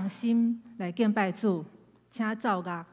同心來敬拜主，請奏樂。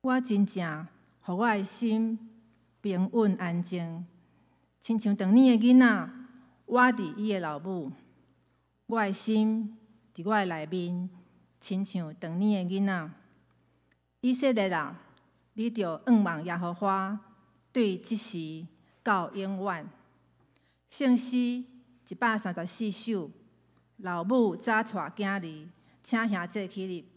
我真正予我的心平穩安靜，親像斷奶的囡仔，倚佇伊的老母。我的心佇我的內面，親像斷奶的囡仔。以色列啊，你著仰望耶和華，對這時到永遠。聖詩134首老母早帶囝兒，請兄姐起立。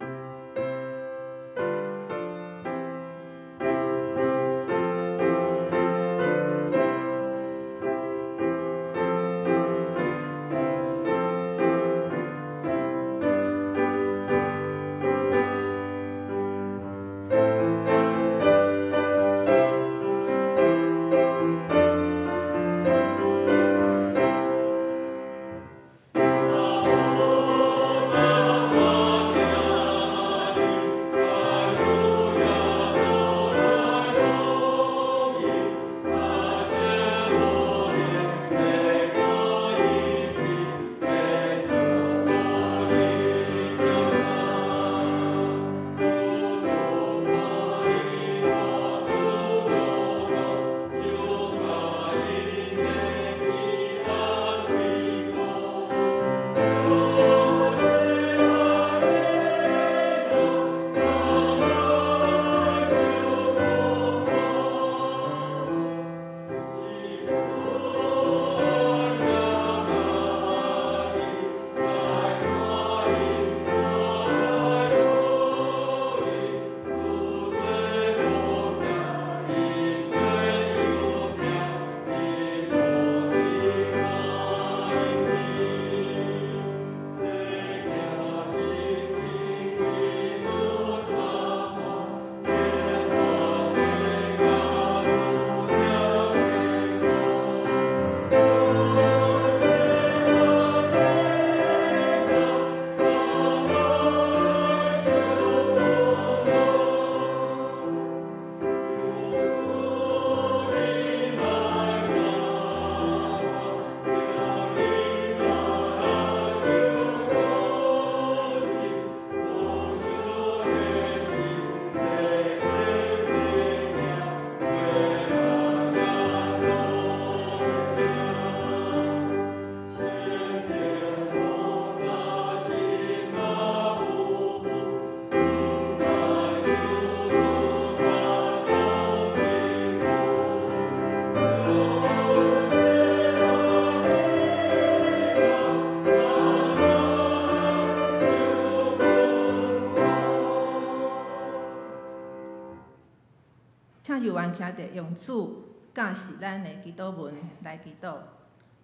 請有緣徛佇用主教示咱的祈禱文來祈禱。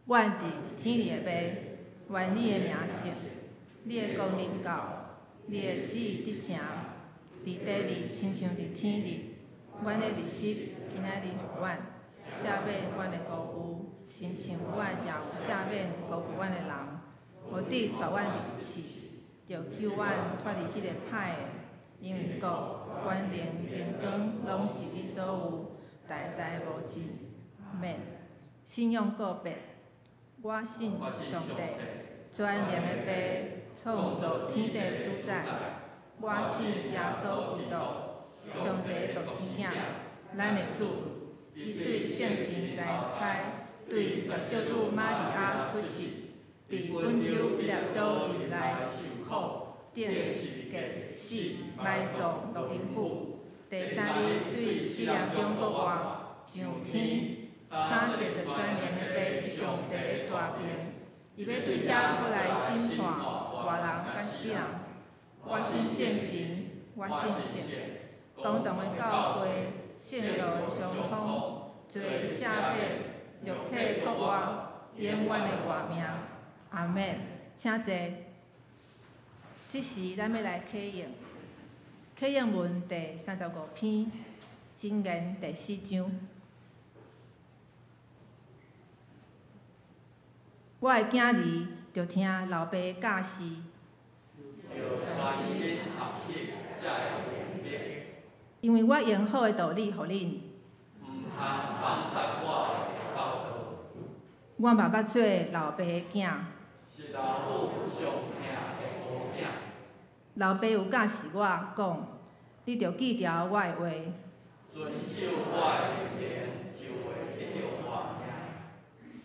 阮佇天裡的父，願你的名聖，你的國臨到，你的旨意得成，佇地裡親像佇天裡。阮的日食今仔日予阮，赦免阮的辜負，親像阮也有赦免辜負阮的人。無得帶阮入試，著救阮脫離彼个歹的，因為國、權能、榮光，攏是你所有，代代無盡。阿們。信仰告白，我信上帝，全能的父，創造天地主宰。我信耶穌基督，上帝獨生囝，咱的主。伊對聖神懷胎，對十色女瑪利亞出世，佇本丟彼拉多入內受苦，釘十架死，埋葬落陰府。第三日對死人中復活，上天。他坐佇全能的父上帝的大爿，伊欲對遐閣來審判活人佮死人。我信聖神，我信聖公同的教會，聖徒的相通，罪赦免，肉體復活，永遠的活命。阿們。請坐。這時咱欲來啟應，啟應文第35篇，箴言第四章。我的囝兒，著聽老爸的教示。因為我用好的道理予恁。我嘛捌做老爸的囝。老爸有教示我講，你著記牢我的話。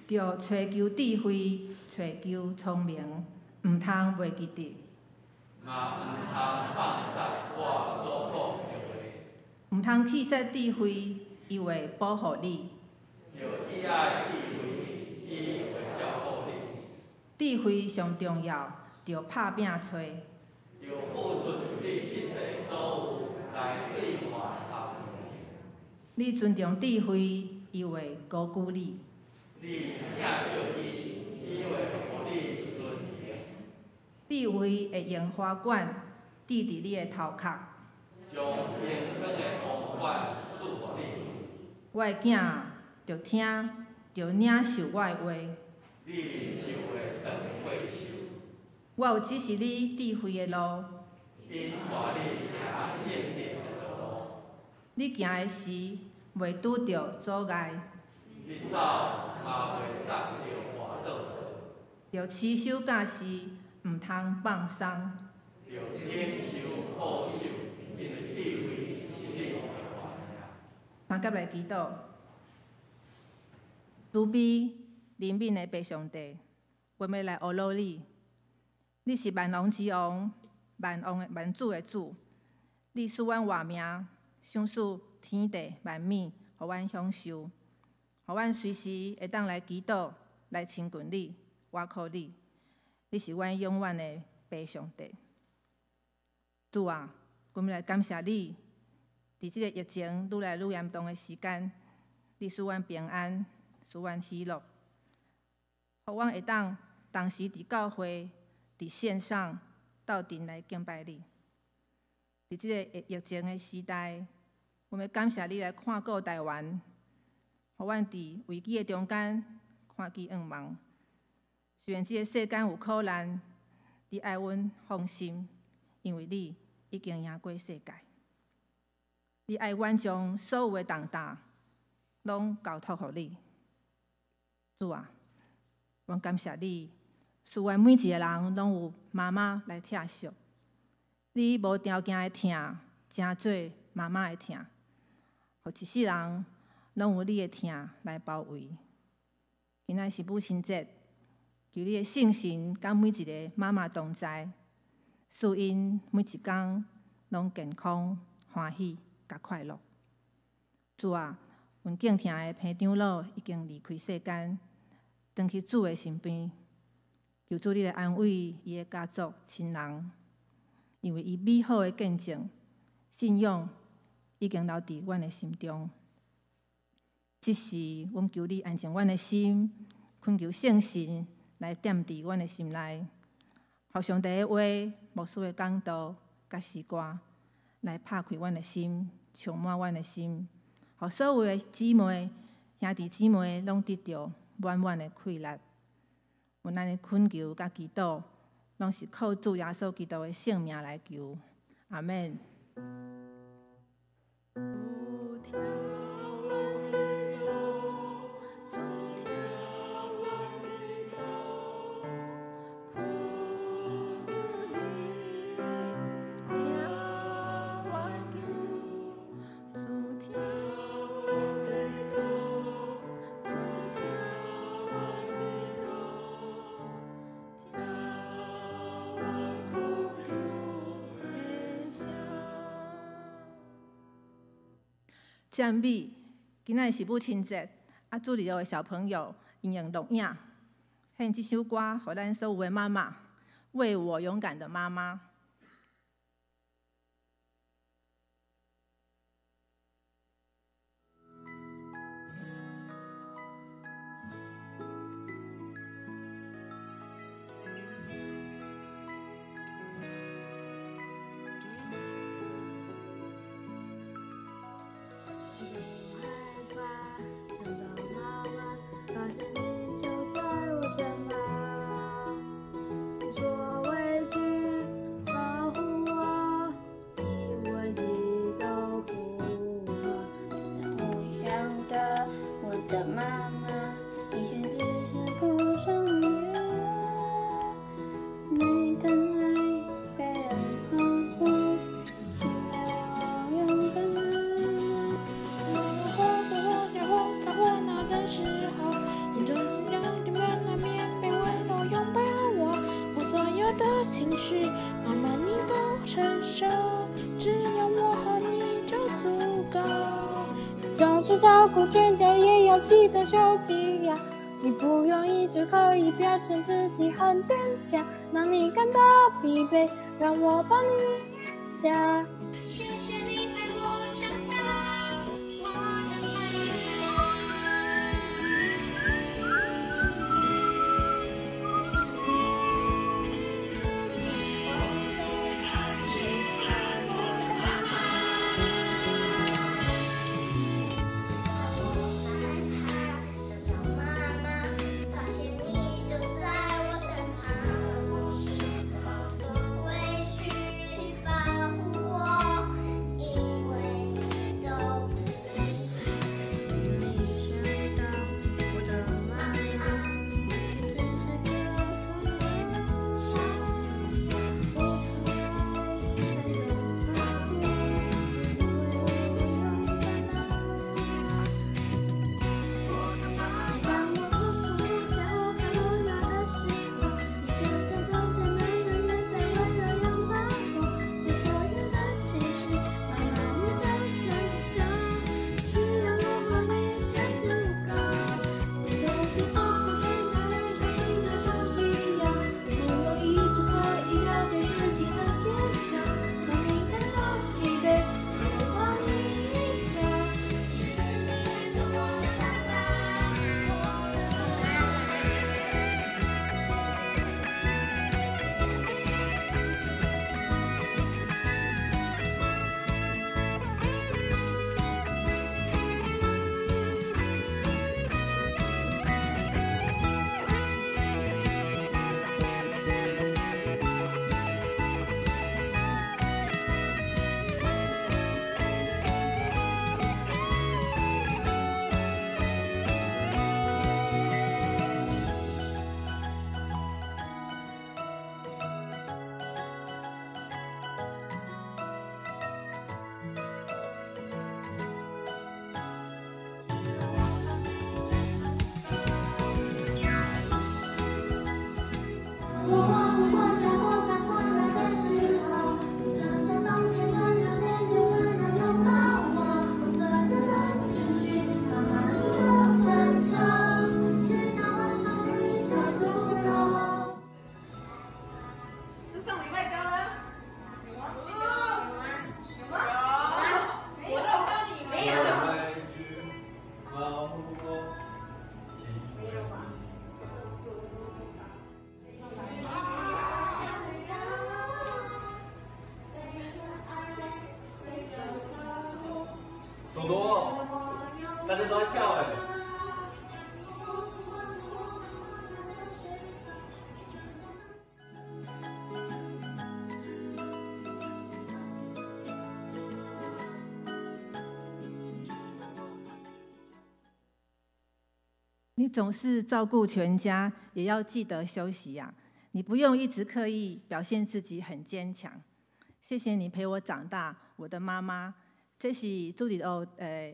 著揣求智慧，揣求聰明，毋通袂記得。毋通棄殺智慧，伊會保護你。智慧上重要，著拍拚揣。著付出你一切所有來對換聰明。你尊重智慧，伊會高舉你。你疼惜伊，伊會予你尊榮。智慧會用花冠戴佇你的頭殼。將榮光的王冠賜予你。我的囝啊，著聽，著領受我的話。你就會當歲壽。我有指示你智慧的路。引帶你行正直的道路。你行的時，袂拄著阻礙。你走嘛袂當著跋倒。著持守教示，毋通放鬆。著忍受苦守，因為智慧是你的活命。三甲來祈禱，慈悲憐憫的父上帝，阮欲來呵咾你。你是萬王之王，萬王的萬主的主。你賜阮活命，賞賜天地萬物，予阮享受，予阮隨時會當來祈禱，來親近你，倚靠你。你是阮永遠的父上帝。主啊，阮欲來感謝你，佇這个疫情愈來愈嚴重的時間，你賜阮平安，賜阮喜樂，予阮會當同時佇教會、佇線上鬥陣來敬拜你。佇這个疫情的時代，阮欲感謝你來看顧台灣，予阮佇危機的中間看見向望。雖然這个世間有苦難，你愛阮放心，因為你已經贏過世界。你愛阮將所有的重擔攏交託予你。主啊，阮感謝你，賜阮每一个人攏有媽媽來疼惜。你無條件的疼，成做媽媽的疼，予一世人攏有你的疼來包圍。今仔是母親節，求你的聖神佮每一個媽媽同在，賜𪜶每一工攏健康、歡喜、佮快樂。主啊，阮敬疼的彭長老已經離開世間，轉去主的身邊。求主你來安慰伊的家族親人，因為伊美好的見證、信仰已經留佇阮的心中。這時，阮求你安靜阮的心，懇求聖神來踮佇阮的心內，予上帝的話、牧師的講道、佮詩歌來拍開阮的心，充滿阮的心，予所有的姊妹、兄弟姊妹攏得著滿滿的快樂。阮按呢懇求佮祈禱，攏是靠主耶穌基督的聖名來求，阿們。主聽阮祈禱，主聽阮祈禱，懇求你聽我求，主聽阮祈禱，主聽阮祈禱，聽阮苦求的聲。讚美，今仔是母親節，啊，主日學的小朋友𪜶用錄影獻這首歌，予咱所有的媽媽，為我勇敢的媽媽。不害怕，想到媽媽，發現你就在我身旁，無所畏懼，保護我，你我一都不怕。我想的我的媽媽，以前只是空上月，你的愛被人呵護，是為我勇敢媽媽。或哭或笑或吵或鬧的時候，你總用溫暖的棉被溫柔擁抱我。我所有的情緒，媽媽你都承受，只要我和你就足夠。總是照顧全家，也要記得休息呀。你不用一直刻意表現自己很堅強。當你感到疲憊，讓我抱你一下。謝謝你陪我長大，我的媽媽。我最愛親愛我的媽媽。當我害怕，想找媽媽，發現你就在我身旁。無所畏懼，保護我，因為你都不怕。沒想到我的媽媽只是個瘋了，我從來沒有怕過，因為我勇敢啊。當我哭哭笑看不到的時候，你就像冬天暖暖的被溫柔擁抱我，我所有的情緒，媽媽你都承受，只要我和你就足夠。你總是照顧全家，連開心的都需要，你不用一直刻意表現自己很堅強。當你感到疲憊，讓我抱你一下。謝謝你陪着我長大，我的媽媽。我哭或笑或怕快樂的時候，你就像冬天暖暖的被溫柔擁抱我，我所有的情緒，媽媽你都承受，只要我和你就足夠。這上禮拜教的。有嗎？有嗎？有。我都有看到你沒有。保護我，因為你都不怕。手多，大家都在跳哎。你總是照顧全家，也要記得休息呀。你不用一直刻意表現自己很堅強。謝謝你陪我長大，我的媽媽。這是主日學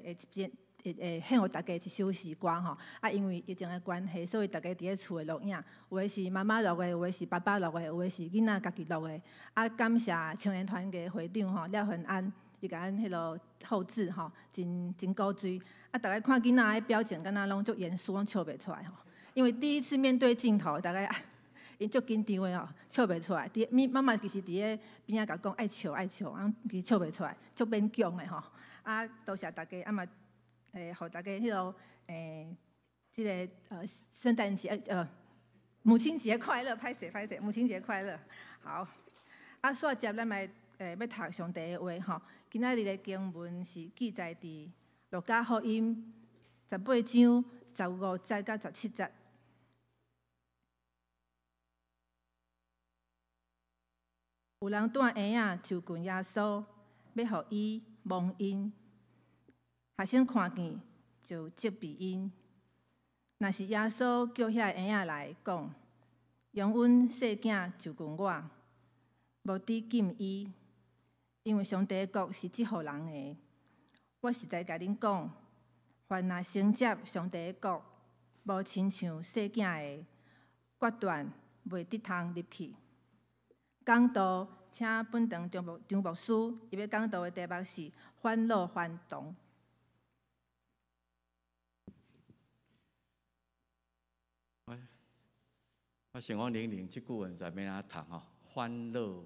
一篇獻予大家一首詩歌吼。啊，因為疫情的關係，所以大家佇咧厝的錄影，有的是媽媽錄的，有的是爸爸錄的，有的是囡仔家己錄的。啊，感謝青年團的會長吼，廖恆安，伊共咱彼落後製吼，真真古錐。啊，大家看囡仔的表情，敢若攏足嚴肅，攏笑袂出來吼。因為第一次面對鏡頭，大家𪜶足緊張的吼，笑袂出來。佇媽媽其實佇咧邊仔共講愛笑愛笑，啊，其實笑袂出來，足勉強的吼。啊，多謝大家，啊嘛，予大家彼落這個聖誕節母親節快樂，歹勢歹勢，母親節快樂。好，啊，煞接咱來欲讀上帝的話吼。今仔日的經文是記載佇路加福音18章15節到17節。有人帶嬰仔就近耶穌，欲予伊摸𪜶。學生看見就責備𪜶。若是耶穌叫遐嬰仔來講，容阮細囝就近我，無得禁伊，因為上帝的國是這號人的。我實在共恁講，凡若承接上帝的國，無親像細囝的，決斷袂得通入去。講道，請本堂張牧師，伊欲講道的題目是返老還童。我想講玲玲這句話毋知欲按怎讀吼，歡樂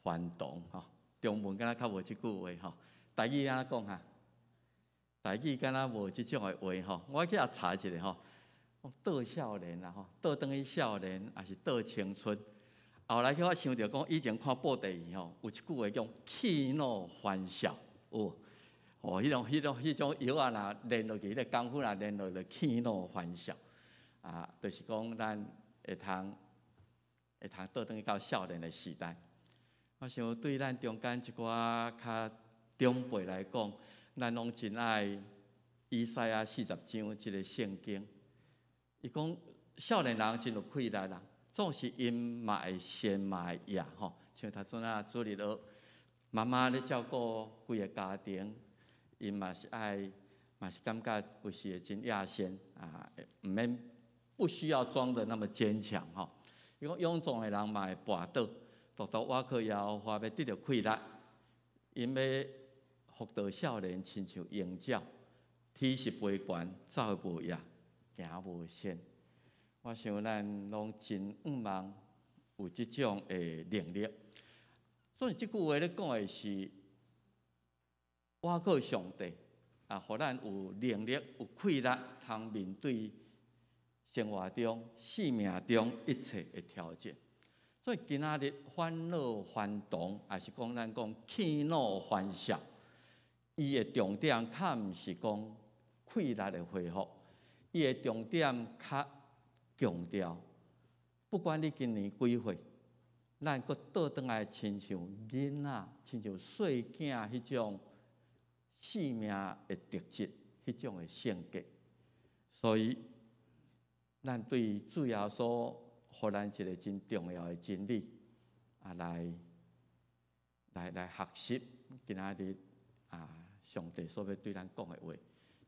歡騰吼，中文敢若較無這句話吼，台語按怎講哈？台語敢若無這種的話吼，我去遐查一下吼，倒少年啦吼，倒轉去少年，抑是倒青春。後來去我想著講，以前看布袋戲吼，有一句話講氣怒歡笑，有哦，彼種藥仔若練落去，彼個功夫若練落去，氣怒歡笑，啊，就是講咱會通倒轉去到少年的時代。我想對咱中間一寡較長輩來講，咱攏真愛以賽亞四十章這个聖經。伊講少年人真有氣力啦，總是𪜶嘛會鉎嘛會掖吼。像頭先仔主日學，媽媽咧照顧規个家庭，𪜶嘛是愛，嘛是感覺有時會真掖鉎啊，毋免不需要裝得那麼堅強吼。伊講勇壯的人嘛會跋倒，獨獨倚靠耶和華欲得著氣力，𪜶欲復倒少年，親像鷹鳥，體是肥懸，走無掖，行無鉎。我想咱攏真向望有這種的能力。所以這句話咧講的是倚靠上帝啊，予咱有能力、有氣力，通面對生活中、生命中一切的挑戰。所以今仔日歡樂歡騰，抑是講咱講氣怒歡笑，伊的重點較毋是講氣力的恢復，伊的重點較強調，不管你今年幾歲，咱閣倒轉來親像囡仔、親像細囝彼種生命的特質、彼種的性格。所以，咱對主耶穌予咱一个真重要的真理，啊，來學習今仔日啊，上帝所欲對咱講的話，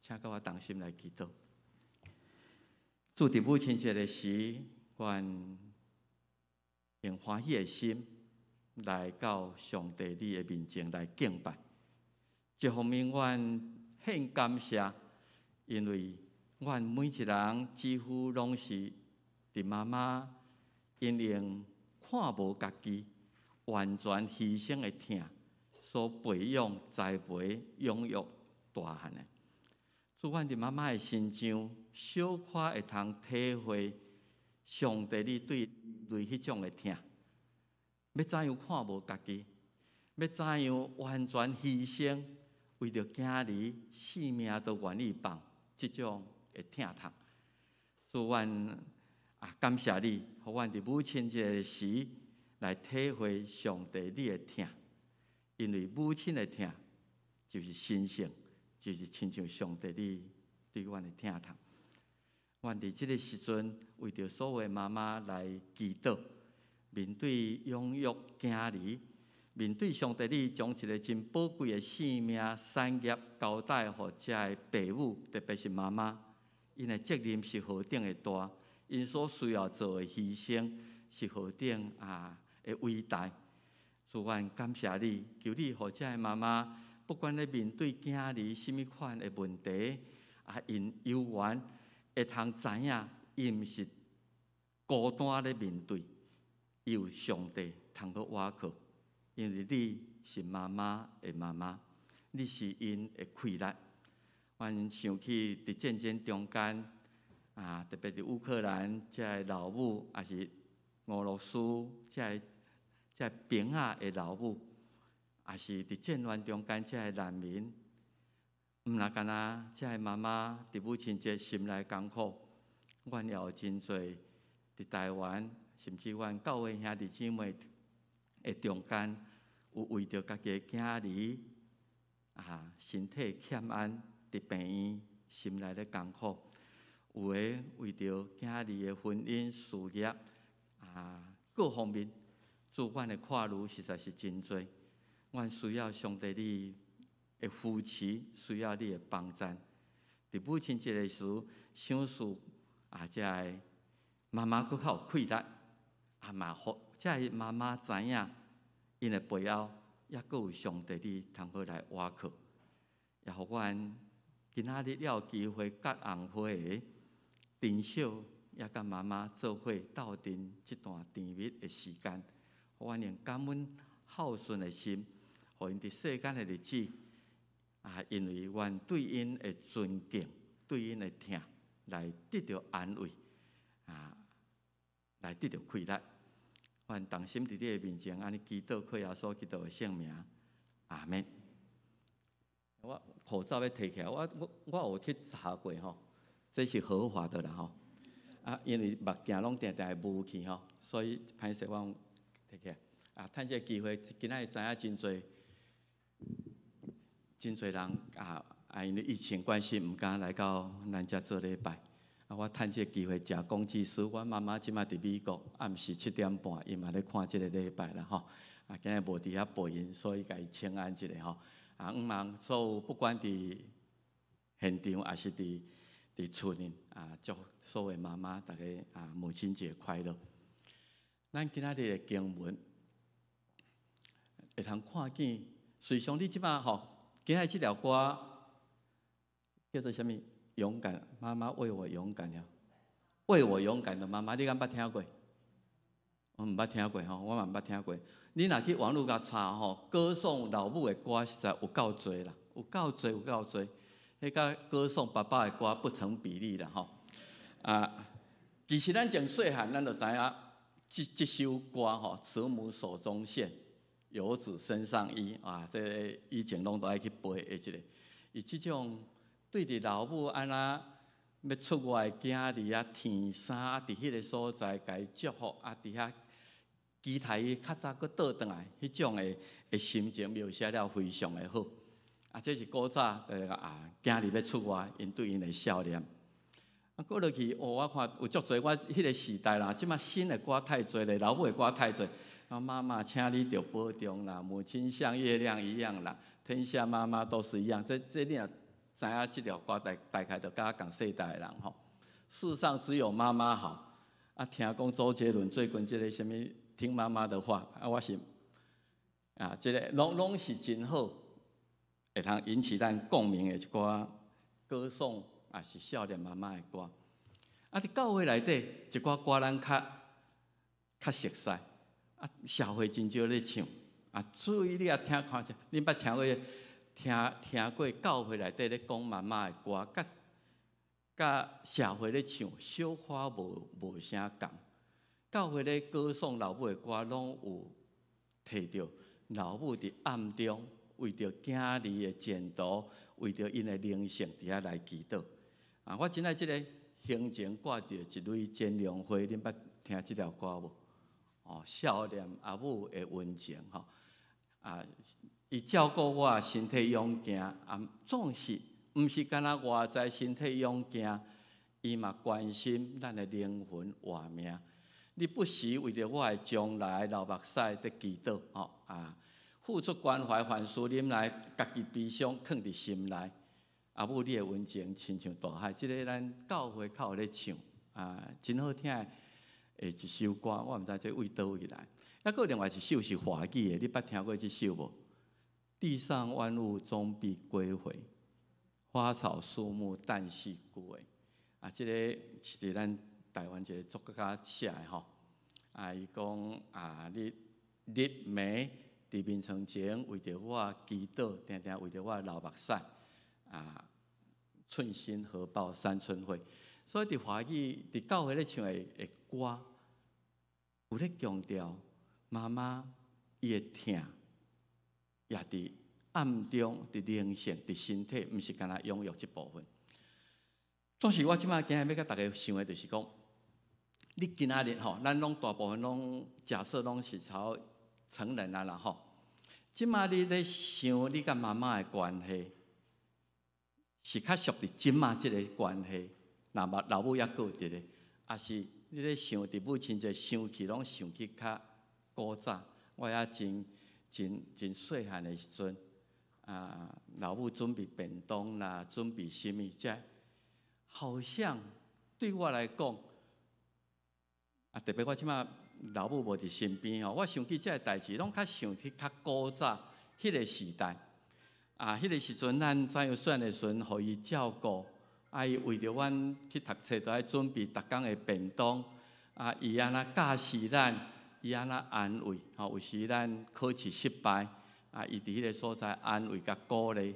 請佮我同心來祈禱。主，佇母親節的時，阮用歡喜的心來到上帝你的面前來敬拜。一方面，阮獻感謝，因為阮每一人幾乎攏是佇媽媽𪜶用看無家己，完全犧牲的疼所培養、栽培、養育大漢的。主，阮佇媽媽的身上，小可會通體會上帝你對人彼種的疼。欲怎樣看無家己？欲怎樣完全犧牲，為著囝兒性命都願意放，這種的疼痛。主，阮啊，感謝你，予阮佇母親節時來體會上帝你的疼，因為母親的疼就是神聖，就是親像上帝你對阮的疼痛。阮佇這个時陣，為著所有媽媽來祈禱，面對養育囝兒，面對上帝你將一个真寶貴的生命產業交代予遮个爸母，特別是媽媽，𪜶的責任是何等的大，𪜶所需要做的犧牲是何等啊的偉大。主，阮感謝你，求你予遮个媽媽，不管咧面對囝兒啥物款的問題，啊，𪜶猶原會通知影，伊毋是孤單咧面對，伊有上帝通閣倚靠，因為你是媽媽的媽媽，你是𪜶的氣力。阮想起佇戰爭中間，啊，特別佇烏克蘭遮个老母，抑是俄羅斯遮个兵仔的老母，抑是佇戰亂中間遮个難民，毋若干焦遮个媽媽佇母親節心內艱苦，阮也有真濟佇台灣，甚至阮教會兄弟姊妹的中間，有為著家己的囝兒啊，身體欠安，佇病院心內咧艱苦；有的為著囝兒的婚姻事業啊，各方面，主，阮的看慮實在是真濟。阮需要上帝你的扶持，需要你的幫贊。佇母親節的時，賞賜啊，遮个媽媽閣較有氣力，啊嘛，予遮个媽媽知影，𪜶的背後猶閣有上帝你通好來倚靠，也予阮今仔日有機會佮紅花的珍惜也佮媽媽做伙鬥陣這段甜蜜的時間，予阮用感恩孝順的心，予𪜶佇世間的日子，啊，因為阮對𪜶的尊敬，對𪜶的疼，來得著安慰，啊，來得著氣力。阮同心佇你的面前，按呢祈禱，靠耶穌基督的聖名，阿們。我口罩欲提起來，我有去查過吼，這是合法的啦吼。啊，因為目鏡攏定定會霧去吼，所以歹勢我提起來。啊，趁這個機會，今仔日知影真濟真濟人啊啊，因為疫情關係，毋敢來到咱遮做禮拜。啊，我趁這個機會，食公祭司，阮媽媽這馬佇美國，暗時7點半，伊嘛咧看這個禮拜啦吼。啊，今日無佇遐陪𪜶，所以共伊請安一下吼。啊，向望所有不管佇現場抑是佇厝裡啊，祝所有媽媽逐家啊母親節快樂。咱今仔日的經文會通看見，隨想你這馬吼，今仔日這條歌叫做啥物？勇敢，媽媽為我勇敢了，為我勇敢的媽媽，你敢捌聽過？我毋捌聽過吼，我嘛毋捌聽過。你若去網路共查吼，歌頌老母的歌實在有夠濟啦，有夠濟，有夠濟。彼佮歌頌爸爸的歌不成比例啦吼。啊，其實咱從細漢，咱就知影這首歌吼，慈母手中線，遊子身上衣啊，這個以前攏都愛去背的一個。伊這種對佇老母按怎欲出外的囝兒啊，天生啊，佇彼个所在共伊祝福啊，佇遐期待伊較早閣倒轉來，彼種的心情描寫了非常的好。啊，這是古早就是啊，囝兒欲出外，𪜶對𪜶的孝念。啊，過落去，哦，我看有足濟，我彼个時代啦，這馬新的歌太濟咧，老母的歌太濟。啊，媽媽，請你著保重啦，母親像月亮一樣啦，天下媽媽都是一樣。這你若知影這條歌，大概就佮我仝世代的人吼。世上只有媽媽好。啊，聽講周杰倫最近這个啥物聽媽媽的話，啊，我是啊，這个攏是真好，會通引起咱共鳴的一寡歌頌，也是孝念媽媽的歌。啊，佇教會內底一寡歌咱較熟悉，啊，社會真少咧唱。啊，注意你也聽看者，恁捌聽過聽過教會內底咧講媽媽的歌，佮社會咧唱小可無啥仝。教會咧歌頌老母的歌，攏有提著老母佇暗中為著囝兒的前途，為著𪜶的靈性佇遐來祈禱。啊，我真愛這个胸前掛著一蕊煎龍花，恁捌聽這條歌無？哦，孝念阿母的溫情吼，啊，伊照顧我身體勇健，啊，總是毋是干焦外在身體勇健，伊嘛關心咱的靈魂活命。你不時為著我的將來流目屎佇祈禱，吼啊，付出關懷，凡事忍耐，家己悲傷囥佇心內。阿母，你的溫情親像大海，這个咱教會較有咧唱，啊，真好聽的一首歌，我毋知這為佗位來。抑閣另外一首是華語的，你捌聽過這首無？地上萬物終必歸回，花草樹木旦夕枯萎。啊，這个是咱台灣一個作曲家寫的吼。啊，伊講啊，你日暝佇眠床前為著我祈禱，定定為著我流目屎。啊，寸心合抱三春暉。所以佇華語佇教會咧唱的歌，有咧強調媽媽伊的疼，也佇暗中佇靈性、佇身體，毋是干焦養育這部分。總是我這馬今日欲共大家想的，就是講，你今仔日吼，咱攏大部分攏假設攏是朝成人啊啦吼。這馬你咧想你佮媽媽的關係，是較屬佇這馬這個關係，若嘛老母猶閣佇咧，抑是你咧想佇母親節想起，攏想起較古早，我猶真真真細漢的時陣，啊，老母準備便當啦，準備啥物，這好像對我來講，啊，特別我這馬老母無佇身邊吼，我想起這个代誌，攏較想起較古早彼个時代。啊，彼个時陣咱怎樣選的時陣，予伊照顧，啊，伊為著阮去讀冊，都愛準備逐工的便當。啊，伊按怎教示咱，伊按怎安慰，吼，有時咱考試失敗，啊，伊佇彼个所在安慰佮鼓勵，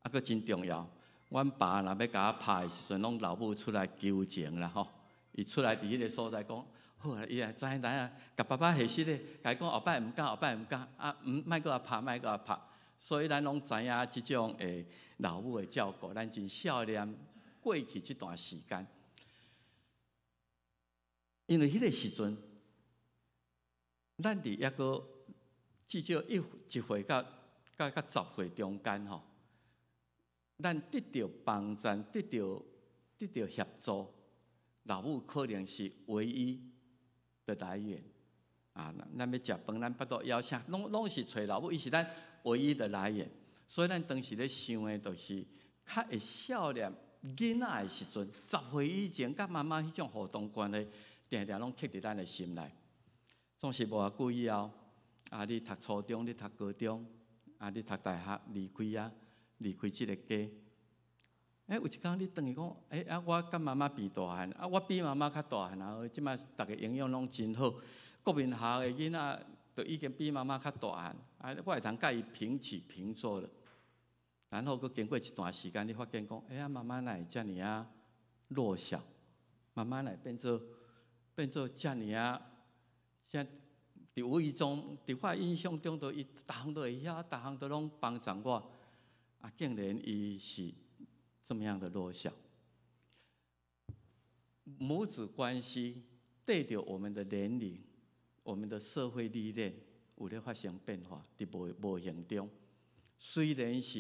啊，閣真重要。阮爸若欲共我拍的時陣，攏老母出來求情啦，吼。伊出來佇彼个所在講，好啊，伊也知影啊，共爸爸下實咧，共伊講後擺毋敢，後擺毋敢，啊，毋莫閣共拍，莫閣共拍。所以咱攏知影這種的老母的照顧，咱真少年過去這段時間，因為彼个時陣，咱佇抑閣至少一歲佮10歲中間吼，咱得著幫贊，得著協助，老母可能是唯一的來源。啊，咱欲食飯，咱腹肚枵啥，攏是揣老母，伊是咱唯一的來源。所以咱當時咧想的，就是較會少年囡仔的時陣，10歲以前，佮媽媽彼種互動關係，定定攏刻佇咱的心內。總是無偌久以後，啊，你讀初中，你讀高中，啊，你讀大學，離開啊，離開這个家。欸，有一工你轉去講，欸，啊，我佮媽媽比大漢，啊，我比媽媽較大漢啊，這擺逐个營養攏真好。國民校的囡仔都已經比媽媽較大漢，啊，我會通佮伊平起平坐了。然後閣經過一段時間，你發現講，欸，啊，媽媽哪會遮爾仔弱小？媽媽哪會變做遮爾仔，遮佇無意中，佇我印象中，都伊逐項都會曉，逐項都攏幫助我。啊，竟然伊是這麼樣的弱小。母子關係對著我們的年齡、我們的社會歷練有咧發生變化，佇無形中，雖然是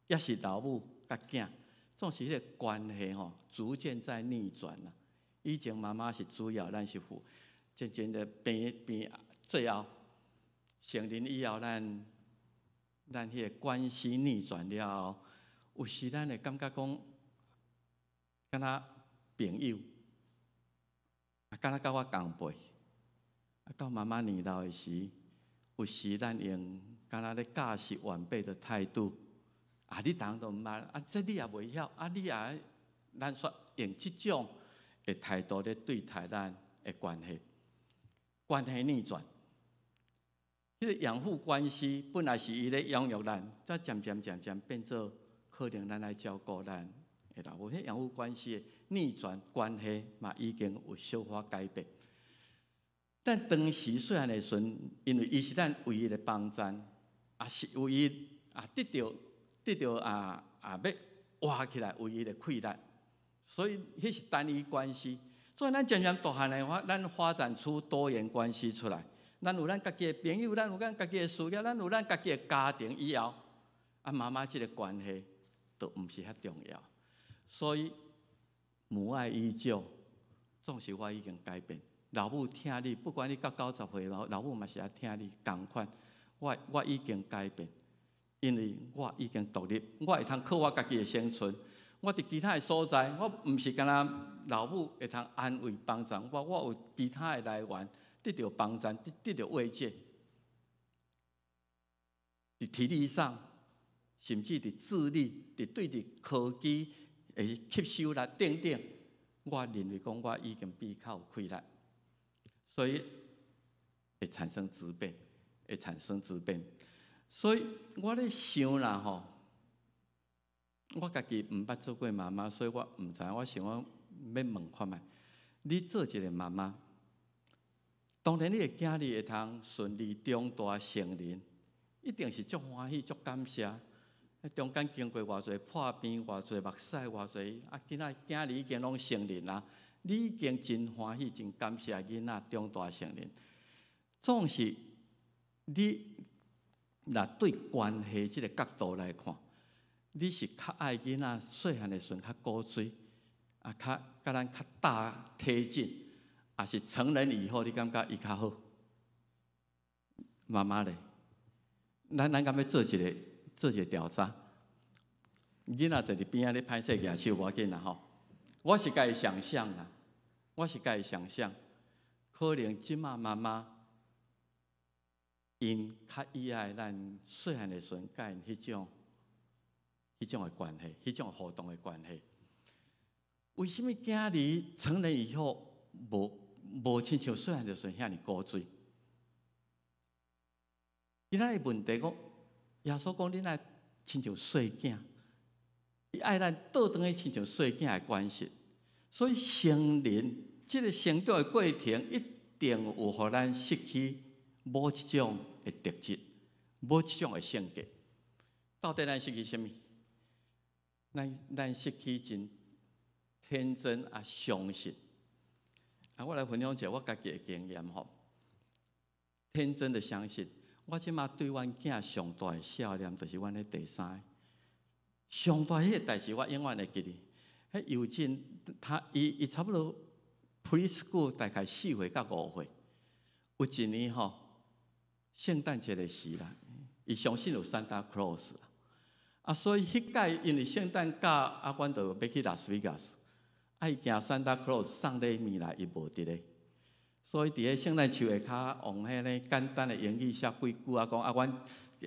抑是老母佮囝，總是彼个關係吼，逐漸在逆轉啦。以前媽媽是主要，咱是輔，漸漸的變變，最後成人以後，咱彼个關係逆轉了後，有時咱會感覺講，敢若朋友，啊，敢若佮我仝輩，啊，到媽媽年老的時，有時咱用敢若咧教示晚輩的態度，啊，你逐項都毋捌，啊，這你也袂曉，啊，你也，咱煞用這種的態度咧對待咱的關係，關係逆轉。彼个養父關係本來是伊咧養育咱，才漸漸漸漸變做可能咱來照顧咱的老母。彼養父關係的逆轉關係嘛，已經有小可改變。但當時細漢的時陣，因為伊是咱唯一的幫贊，也是唯一啊得著啊啊欲活起來唯一的氣力，所以彼是單一關係。所以咱漸漸大漢的話，咱發展出多元關係出來。咱有咱家己的朋友，咱有咱家己的事業，咱有咱家己的家庭以後，啊媽媽這个關係都毋是遐重要。所以母愛依舊，總是我已經改變。老母疼你，不管你到90歲，老母嘛是愛疼你仝款。我已經改變，因為我已經獨立，我會通靠我家己的生存。我佇其他的所在，我毋是干焦老母會通安慰幫助我，我有其他的來源得著幫助，得著慰藉。佇體力上，甚至佇智力，佇對佇科技的吸收力等等，我認為講我已經比較有氣力，所以會產生質變，會產生質變。所以我咧想啦吼，我家己毋捌做過媽媽，所以我毋知。我想講欲問看覓，你做一个媽媽，當然你的囝兒會通順利長大成人，一定是足歡喜、足感謝。中間經過偌濟破病、偌濟目屎、偌濟啊，今仔囝兒已經攏成人啦，你已經真歡喜、真感謝囡仔長大成人。總是你若對關係這个角度來看，你是較愛囡仔細漢的時陣較古錐，啊，較佮咱較大貼近，抑是成人以後你感覺伊較好？媽媽咧，咱敢欲做一个調查？囡仔坐佇邊仔咧歹勢舉手無要緊啦吼。我是家己想象啦，我是家己想象，可能這馬媽媽𪜶較喜愛咱細漢的時陣，佮𪜶彼種的關係，彼種互動的關係。為啥物囝兒成人以後無親像細漢的時陣遐爾古錐？今仔日問題講，耶穌講恁愛親像細囝，伊愛咱倒轉去親像細囝的關係。所以成人這個成長的過程，一定有予咱失去某一種的特質，某一種的性格。到底咱失去啥物？咱失去真天真啊，相信。啊，我來分享一下我家己的經驗吼。天真的相信，我這馬對阮囝上大的思念，就是阮的第三个。上大彼个代誌，我永遠會記得。彼幼稚，他伊差不多 preschool 大概4歲到5歲。有一年吼，聖誕節的時啦，伊相信有 Santa Claus 啦。啊，所以彼擺因為聖誕假啊，阮就欲去拉斯維加斯。啊，伊驚 Santa Claus 送禮物來，伊無佇咧。所以佇咧聖誕樹下跤，用彼个簡單的英語寫幾句啊，講啊，阮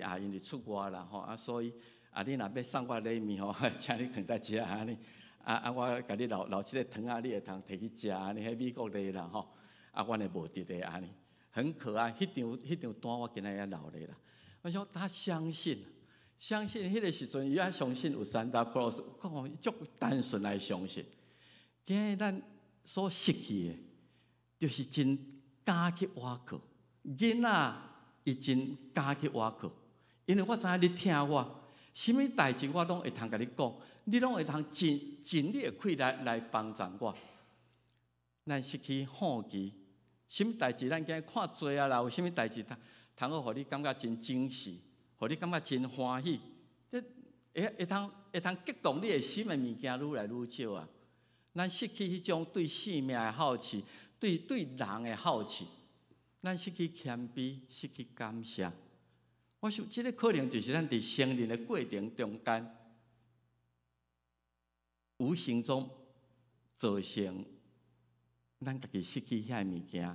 啊因為出外啦吼，啊所以啊你若欲送我禮物吼，請你囥佇遮按呢。啊啊，我共你留留這个糖仔，你會通提去食按呢，彼美國禮啦吼。啊，阮的無佇咧按呢，很可愛。彼張單我今仔日猶留咧啦。我想他相信，相信彼个時陣，伊猶相信有 Santa Claus，講足單純來相信。今日咱所失去的，就是真敢去倚靠。囡仔伊真敢去倚靠，因為我知影你疼我，啥物代誌我攏會通共你講，你攏會通盡你的氣力來幫助我。咱失去好奇，啥物代誌咱今日看濟啊啦，有啥物代誌通通好，予你感覺真驚喜，予你感覺真歡喜，這會通激動你的心的物件愈來愈少啊。咱失去彼種對生命的好奇，對人的好奇，咱失去謙卑，失去感謝。我想，這個可能就是咱佇成人的過程中間，無形中造成咱家己失去遐个物件，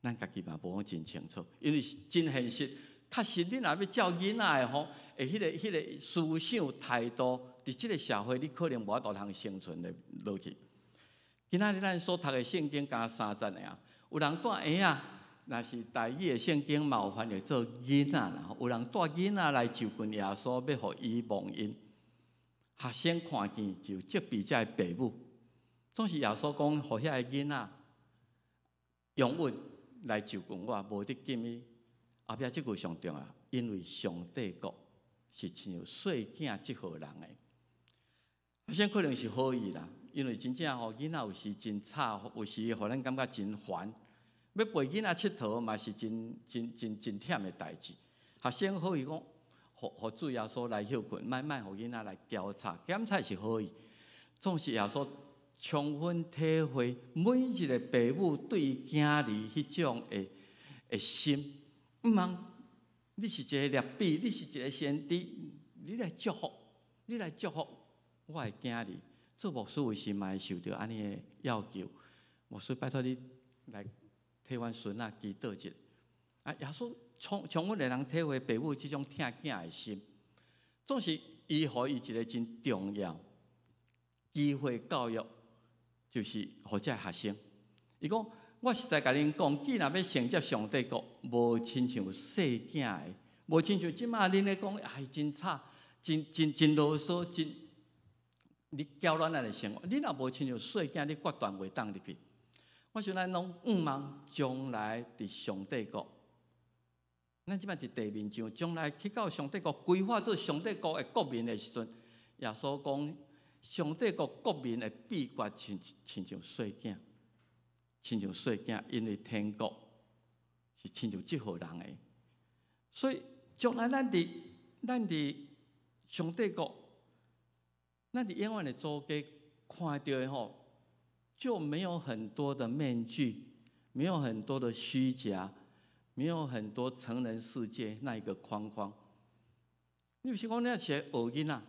咱家己嘛無講真清楚，因為真現實。確實，你若欲照囡仔的吼，的彼个思想態度，佇這個社會，你可能無法度通生存的落去。今仔日咱所讀的聖經敢三節爾，有人帶嬰仔，若是台語的聖經嘛有翻譯做囡仔啦。有人帶囡仔來就近耶穌，欲予伊摸𪜶。學生看見就責備這个爸母，總是耶穌講，予遐个囡仔容允來就近我，無得禁伊。後壁這句上重要，因為上帝國是親像細囝這號人的。學生可能是好意啦，因為真正吼囡仔有時真吵，有時予咱感覺真煩。欲陪囡仔𨑨迌嘛是真真真真忝的代誌。學生好意講，予主耶穌來歇睏，莫予囡仔來攪吵，檢查是好意。總是耶穌充分體會每一個爸母對囝兒彼種的心。毋通，你是一个拉比，你是一个先知，你來祝福，你來祝福我的囝兒。做牧師有時嘛會受著按呢的要求，牧師拜託你來替阮孫仔祈禱一下。啊，耶穌充分會通體會爸母這種疼囝的心，總是伊予伊一个真重要機會教育，就是予這个學生。伊講，我實在共恁講，既然欲承接上帝國，無親像細囝的，無親像這馬恁咧講，哎，真吵，真真真囉嗦，真你攪亂咱的生活。你若無親像細囝，你決斷袂當入去。我想咱攏向望將來佇上帝國，咱這擺佇地面上，將來去到上帝國規劃做上帝國的國民的時陣，耶穌講，上帝國國民的秘訣親像細囝。親像細囝，因為天國是親像這號人的，所以將來咱佇上帝國，咱佇永遠的祖家看著的吼，就沒有很多的面具，沒有很多的虛假，沒有很多成人世界那一個框框。你毋是講你是學囡仔，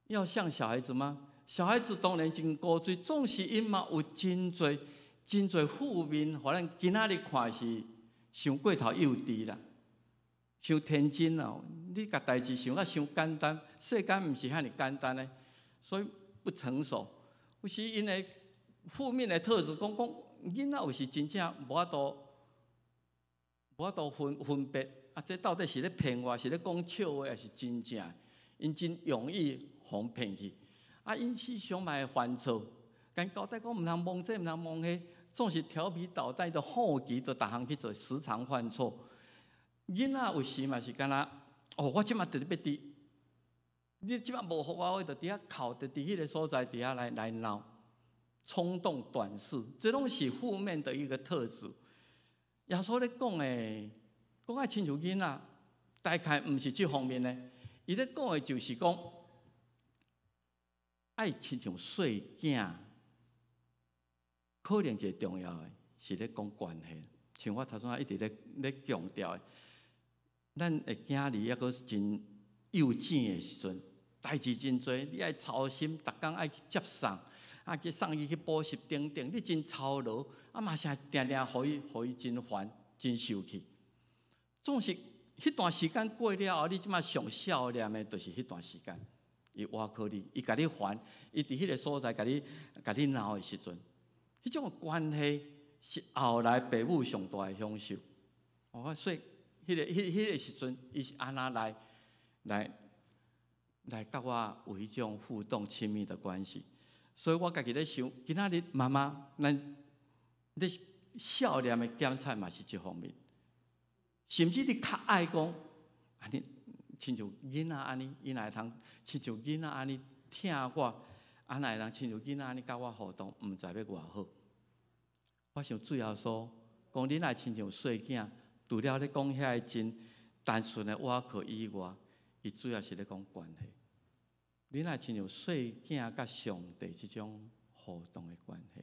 要像小孩子嗎？小孩子當然真古錐，總是𪜶嘛有真濟真濟負面，予咱今仔日看是傷過頭幼稚啦，傷天真啦。你共代誌想甲傷簡單，世間毋是遐爾簡單的，所以不成熟。有時𪜶的負面的特質，講講囡仔有時真正無法度分別，啊，這到底是咧騙我，是咧講笑話，抑是真正？𪜶真容易予人騙去。啊，𪜶時常嘛會犯錯，共交代講毋通摸這，毋通摸彼，總是調皮搗蛋的好奇，就逐項去做，時常犯錯。囡仔有時嘛是敢若，哦，我這馬直直欲佇，你這馬無予我，我就佇遐哭，就佇彼个所在佇遐來鬧，衝動短視，這攏是負面的一個特質。耶穌咧講的，講愛親像囡仔，大概毋是這方面的。伊咧講的就是講，愛親像細囝，可能一個重要的是咧講關係。像我頭先一直咧強調的，咱的囝兒猶閣真幼稚的時陣，代誌真濟，你愛操心，逐工愛去接送，啊去送伊去補習等等，你真操勞，啊嘛是定定予伊真煩，真受氣。總是彼段時間過了後，你這馬上少年的，就是彼段時間，伊倚靠你，伊共你煩，伊佇彼个所在共你鬧的時陣，彼種關係是後來父母上大的享受。哦，所以彼個時陣，伊是按怎來佮我有彼種互動親密的關係。所以我家己咧想，今仔日媽媽，咱咧少年的檢查嘛是這方面。甚至你較愛講，按呢親像囡仔按呢，伊若會通親像囡仔按呢疼我，啊若會通親像囡仔按呢佮我互動，毋知欲偌好。我想主耶穌講，你若親像細囝，除了咧講遐个真單純的倚靠以外，伊主要是咧講關係。你若親像細囝佮上帝這種互動的關係，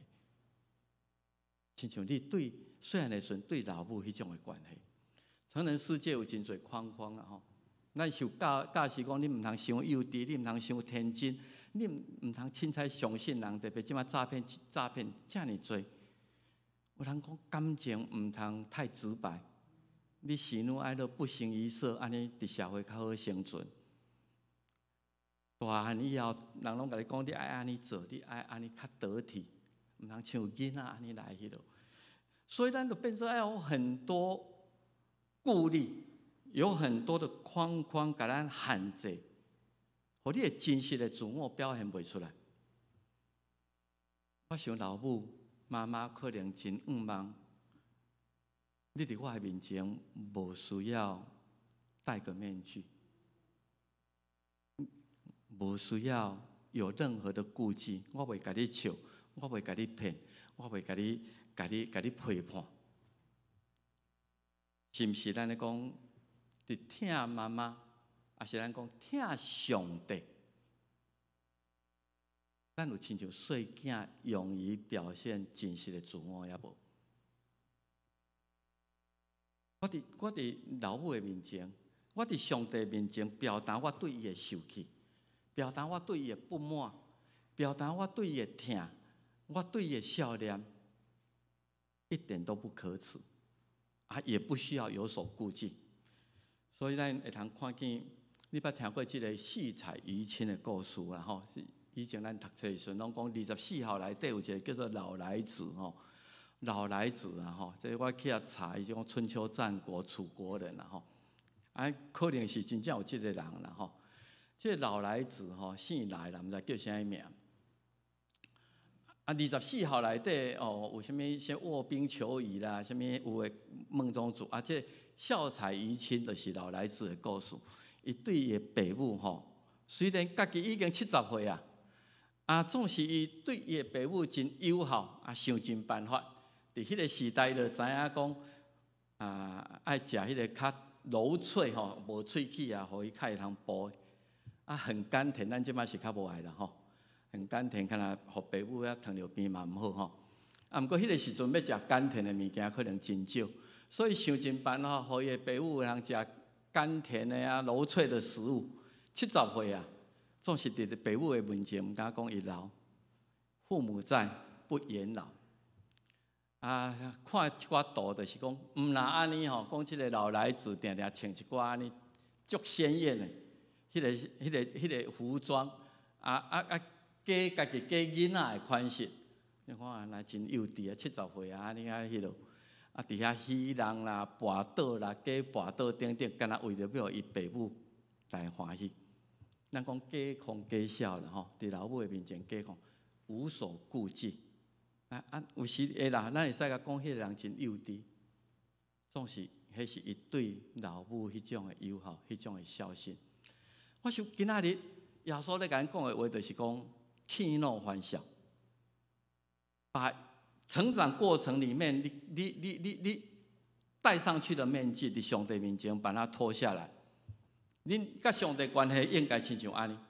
親像你對細漢的時陣對老母彼種的關係。成人世界有真濟框框啊吼，咱受教教示講，你毋通傷幼稚，你毋通傷天真，你毋通凊彩相信人，特別這馬詐騙遮爾濟。有人講感情毋通太直白，你喜怒哀樂不形於色，按呢佇社會較好生存。大漢以後，人攏共你講，你愛按呢做，你愛按呢較得體，毋通像囡仔按呢來彼落。所以咱就變做愛有很多顧慮，有很多的框框共咱限制，予你的真實的自我表現袂出來。我想老母媽媽可能真向望，你佇我的面前無需要戴個面具，無需要有任何的顧忌，我袂共你笑，我袂共你騙，我袂共你批判。是毋是咱咧講，佇疼媽媽，抑是咱講疼上帝？咱有親像細囝勇於表現真實的自我，抑無？我佇老母的面前，我佇上帝面前表達我對伊的受氣，表達我對伊的不滿，表達我對伊的疼，我對伊的孝念，一點都不可恥，啊，也不需要有所顧忌。所以咱會通看見，你捌聽過這个戲彩娛親的故事啦？吼，是以前咱讀冊時陣攏講24孝內底有一个叫做老來子吼，老來子啊吼，這我去遐查，伊講春秋戰國楚國人啦吼，啊，可能是真正有這个人啦吼。這个老來子吼，姓賴啦，毋知叫啥物名。啊，24孝內底哦，有啥物啥臥冰求魚啦，啥物有的孟宗竹啊，這孝彩娛親就是老來子的故事。伊對伊的爸母吼，雖然家己已經70歲啊，啊，總是伊對伊的爸母真友好，啊，想盡辦法。佇彼个時代，伊就知影講，啊，愛食彼个較柔脆吼，無喙齒啊，予伊較會通哺。啊，很甘甜，咱這擺是較無愛啦吼。很甘甜，敢若予爸母遐糖尿病嘛毋好吼。啊，毋過彼个時陣欲食甘甜的物件可能真少，所以想盡辦法，予伊的爸母會通食甘甜的啊、柔脆的食物。70歲啊，總是佇爸母的面前，毋敢講伊老。父母在，不言老。啊，看這寡圖就是講，毋若按呢吼，講這个老來子定定穿一寡按呢足鮮豔的，彼個服裝，啊啊啊，假家己假囡仔的款式。你看若真幼稚啊，70歲啊，按呢啊彼落，啊佇遐戲弄啦、跋倒啦、假跋倒等等，敢若為著欲予伊爸母來歡喜。咱講假狂假痟啦吼，佇老母的面前假狂，無所顧忌。啊啊，有時會啦，咱會使共講彼个人真幼稚，總是彼是伊對老母彼種的友好，彼種的孝心。我想今仔日耶穌咧共咱講的話，就是講氣怒歡笑，把成長過程裡面，你戴上去的面具，佇上帝面前把它脫下來。恁佮上帝關係應該親像按呢，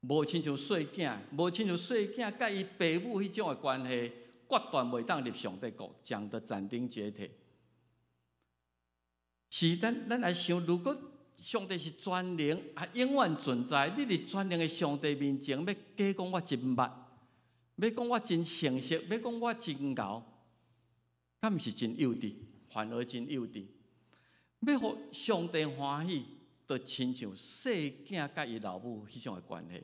無親像細囝，無親像細囝佮伊爸母彼種的關係，決斷袂當入上帝國，講得斬釘截鐵。是咱來想，如果上帝是全能啊，永遠存在，你佇全能的上帝面前，欲假講我真捌，欲講我真成熟，欲講我真𠢕，敢毋是真幼稚？反而真幼稚。欲予上帝歡喜，就親像細囝佮伊老母彼種的關係，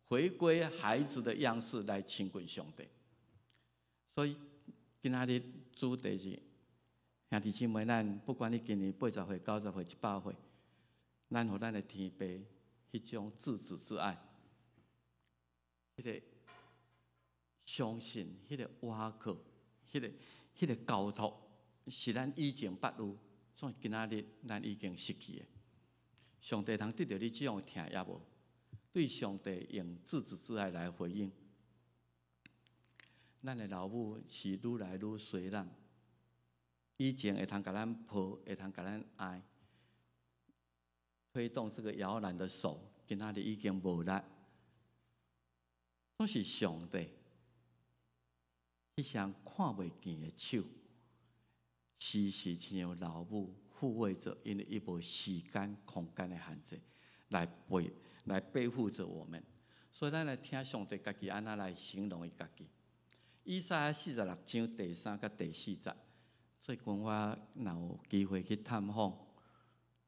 回歸孩子的樣式來親近上帝。所以今仔日主題是兄弟姊妹，咱不管你今年80歲、90歲、100歲，咱予咱的天父彼種稚子之愛，彼个相信，彼个倚靠，彼个交託，是咱以前捌有，所以今仔日咱已經失去的。上帝通得著你這種疼抑無？對上帝用稚子之愛來回應。咱的老母是愈來愈衰老，以前會通共咱抱，會通共咱愛，推動這個搖籃的手，今仔日已經無力。總是上帝，彼雙看袂見的手，時時親像老母撫慰著，因為伊無時間、空間的限制，來背負著我們。所以咱來聽上帝家己按怎來形容伊家己。以賽亞46章第3佮第4節。最近我若有機會去探訪，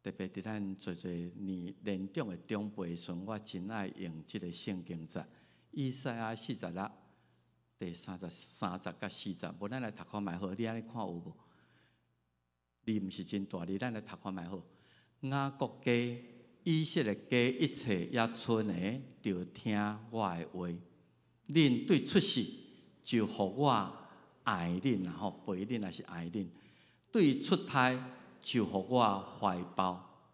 特別佇咱濟濟年長的長輩時陣，我真愛用這個聖經節。以賽亞四十六第三節、三節佮四節，無咱來讀看覓好，你按呢看有無？字毋是真大字，咱來讀看覓好。雅各家、以色列家一切猶賰的，著聽我的話。恁對出世就予我愛恁啦吼，陪恁抑是愛恁。對出胎就予我懷抱。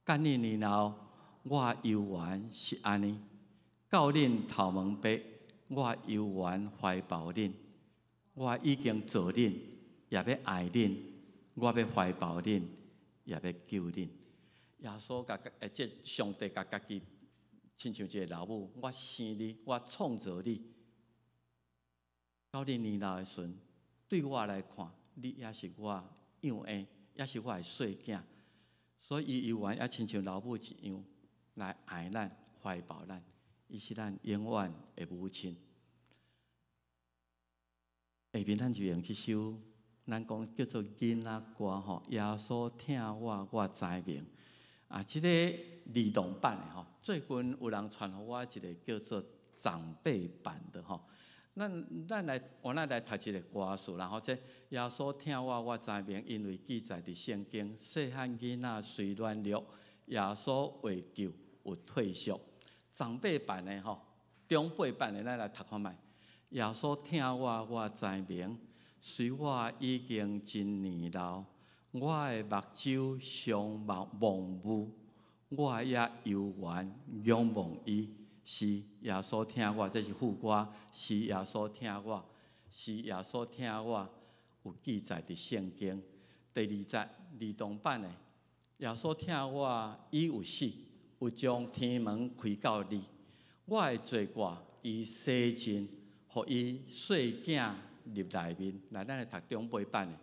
佮恁年老，我猶原是按呢。到恁頭毛白，我猶原懷抱恁。我已經造恁，也欲愛恁。我欲懷抱恁，也欲救恁。耶穌共這上帝共家己親像一个老母，我生你，我創造你。到你年老的時陣，對我來看，你也是我養的，也是我的細囝。所以伊猶原也親像老母一樣來愛咱、懷抱咱。伊是咱永遠的母親。下面咱就用這首咱講叫做囡仔歌吼，耶穌疼我，我知明。啊，這个兒童版的吼，最近有人傳予我一个叫做長輩版的吼。咱來讀一个歌詞，然後這耶穌疼我，我知明，因為記載佇聖經，細漢囡仔雖軟弱，耶穌會救有退縮。長輩版的吼，長輩版的，咱來讀看覓。耶穌疼我，我知明，雖我已經真年老，我的目睭常蒙霧，我也猶原仰望伊。是耶穌疼我，這是副歌。是耶穌疼我，是耶穌疼我，有記載佇聖經第二節兒童版的。耶穌疼我，已有死，有將天門開到你。我的罪過，伊洗淨，予伊細囝入內面。來，咱來讀長輩版的。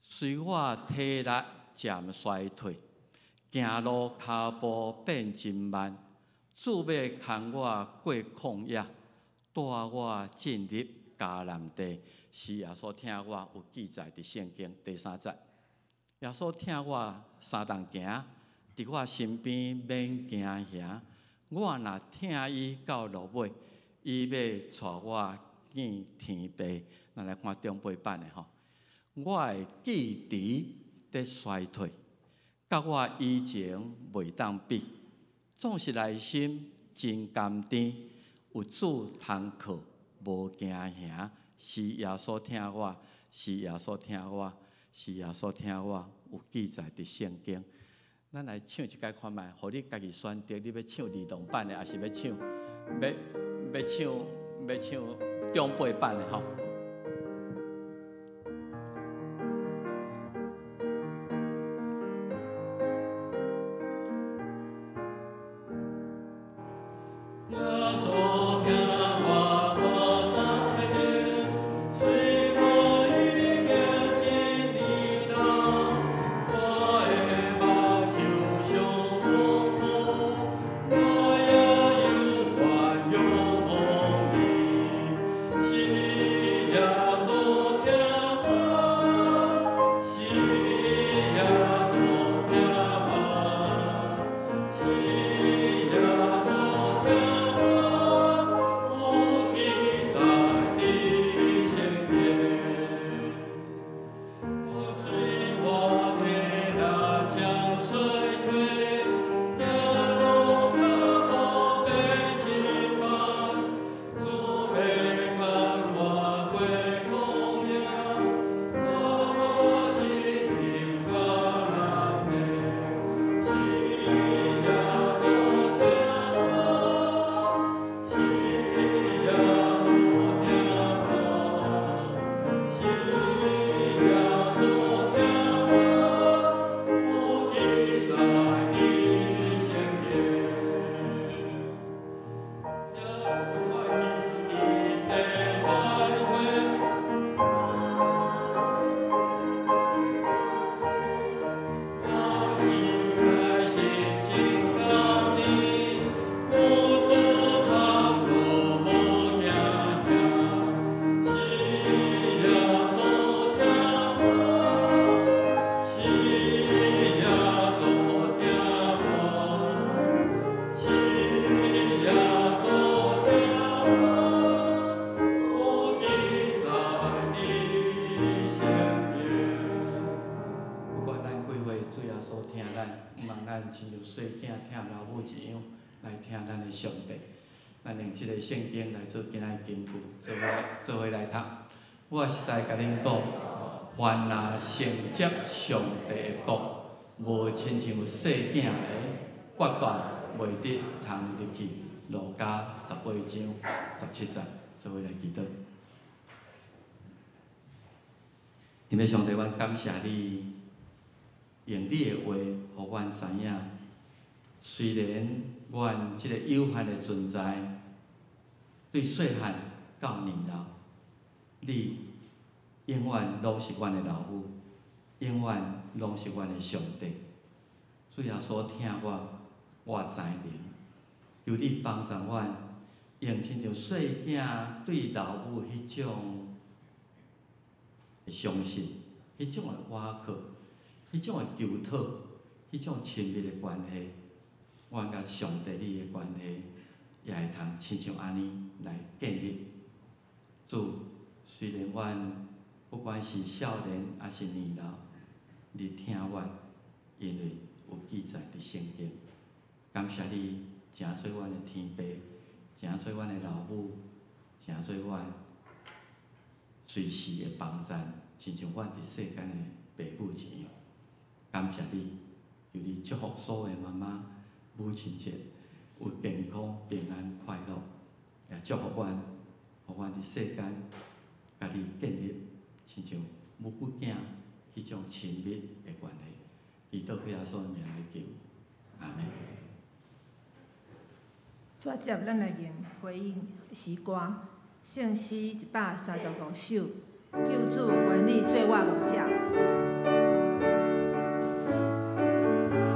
雖我體力漸衰退，行路跤步變真慢，主欲牽我過曠野，帶我進入迦南地。是耶穌疼我，有記載佇聖經第三節。耶穌疼我相同行，佇我身邊免驚嚇。我若疼伊到落尾，伊欲帶我見天父。咱來看長輩版的吼，我的記憶佇衰退，佮我以前袂當比，總是內心真甘甜，有主通靠，無驚嚇。是耶穌疼我，是耶穌疼我，是耶穌疼我，有記載佇聖經。咱來唱一擺看覓，予你家己選擇，你欲唱兒童版的，抑是欲唱欲欲唱欲唱長輩版的吼。耶穌疼我，我知明，雖我已經真年老，我的目睭尚模糊，我也猶原仰望你，是耶穌疼我，是耶穌疼我，是耶穌疼我，有記載佇聖經。雖我體力漸衰退，行路腳步變真慢，主欲牽我過曠野，帶我進入迦南地。是耶穌疼我，是耶穌疼我，是耶穌疼我，有記載佇聖經。耶穌我記憶佇衰退。我心內心真甘甜，有主通靠無驚嚇。是耶穌疼我，是耶穌疼我，是耶穌疼我，有記載佇聖經。不管咱幾歲，主耶穌疼咱，毋通咱親像細囝疼老母一樣來疼咱的上帝。咱用這个聖經來做今仔的金句，做伙做伙來讀。我實在共恁講，凡若承接上帝的國，無親像細囝的，決斷袂得通入去。路加18章17節，做伙來祈禱。天父上帝，阮感謝你，用你的話，予阮知影，雖然阮這个有限的存在，對細漢到年老，你永遠攏是阮的老母，永遠攏是阮的上帝。主耶穌疼我，我知明，求你幫助阮，用親像細囝對老母彼種的相信，彼種的倚靠，彼種的求討，彼種親密的關係，阮佮上帝你的關係，也會通親像按呢來建立。主，雖然阮不管是少年抑是年老，你疼阮，因為有記載佇聖經。感謝你，成做阮的天父，成做阮的老母，成做阮隨時的幫贊，親像阮佇世間的爸母一樣。感謝你，求你祝福所有的媽媽母親節有健康、平安、快樂，也祝福阮，予阮佇世間共你建立親像母子囝彼種親密的關係。祈禱耶穌的名來求，阿們。煞接咱來念回應詩歌，聖詩135首，救主願你做我牧者。主，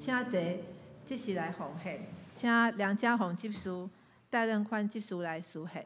請坐執事來奉獻，請梁家宏執事、戴任寬執事來司獻。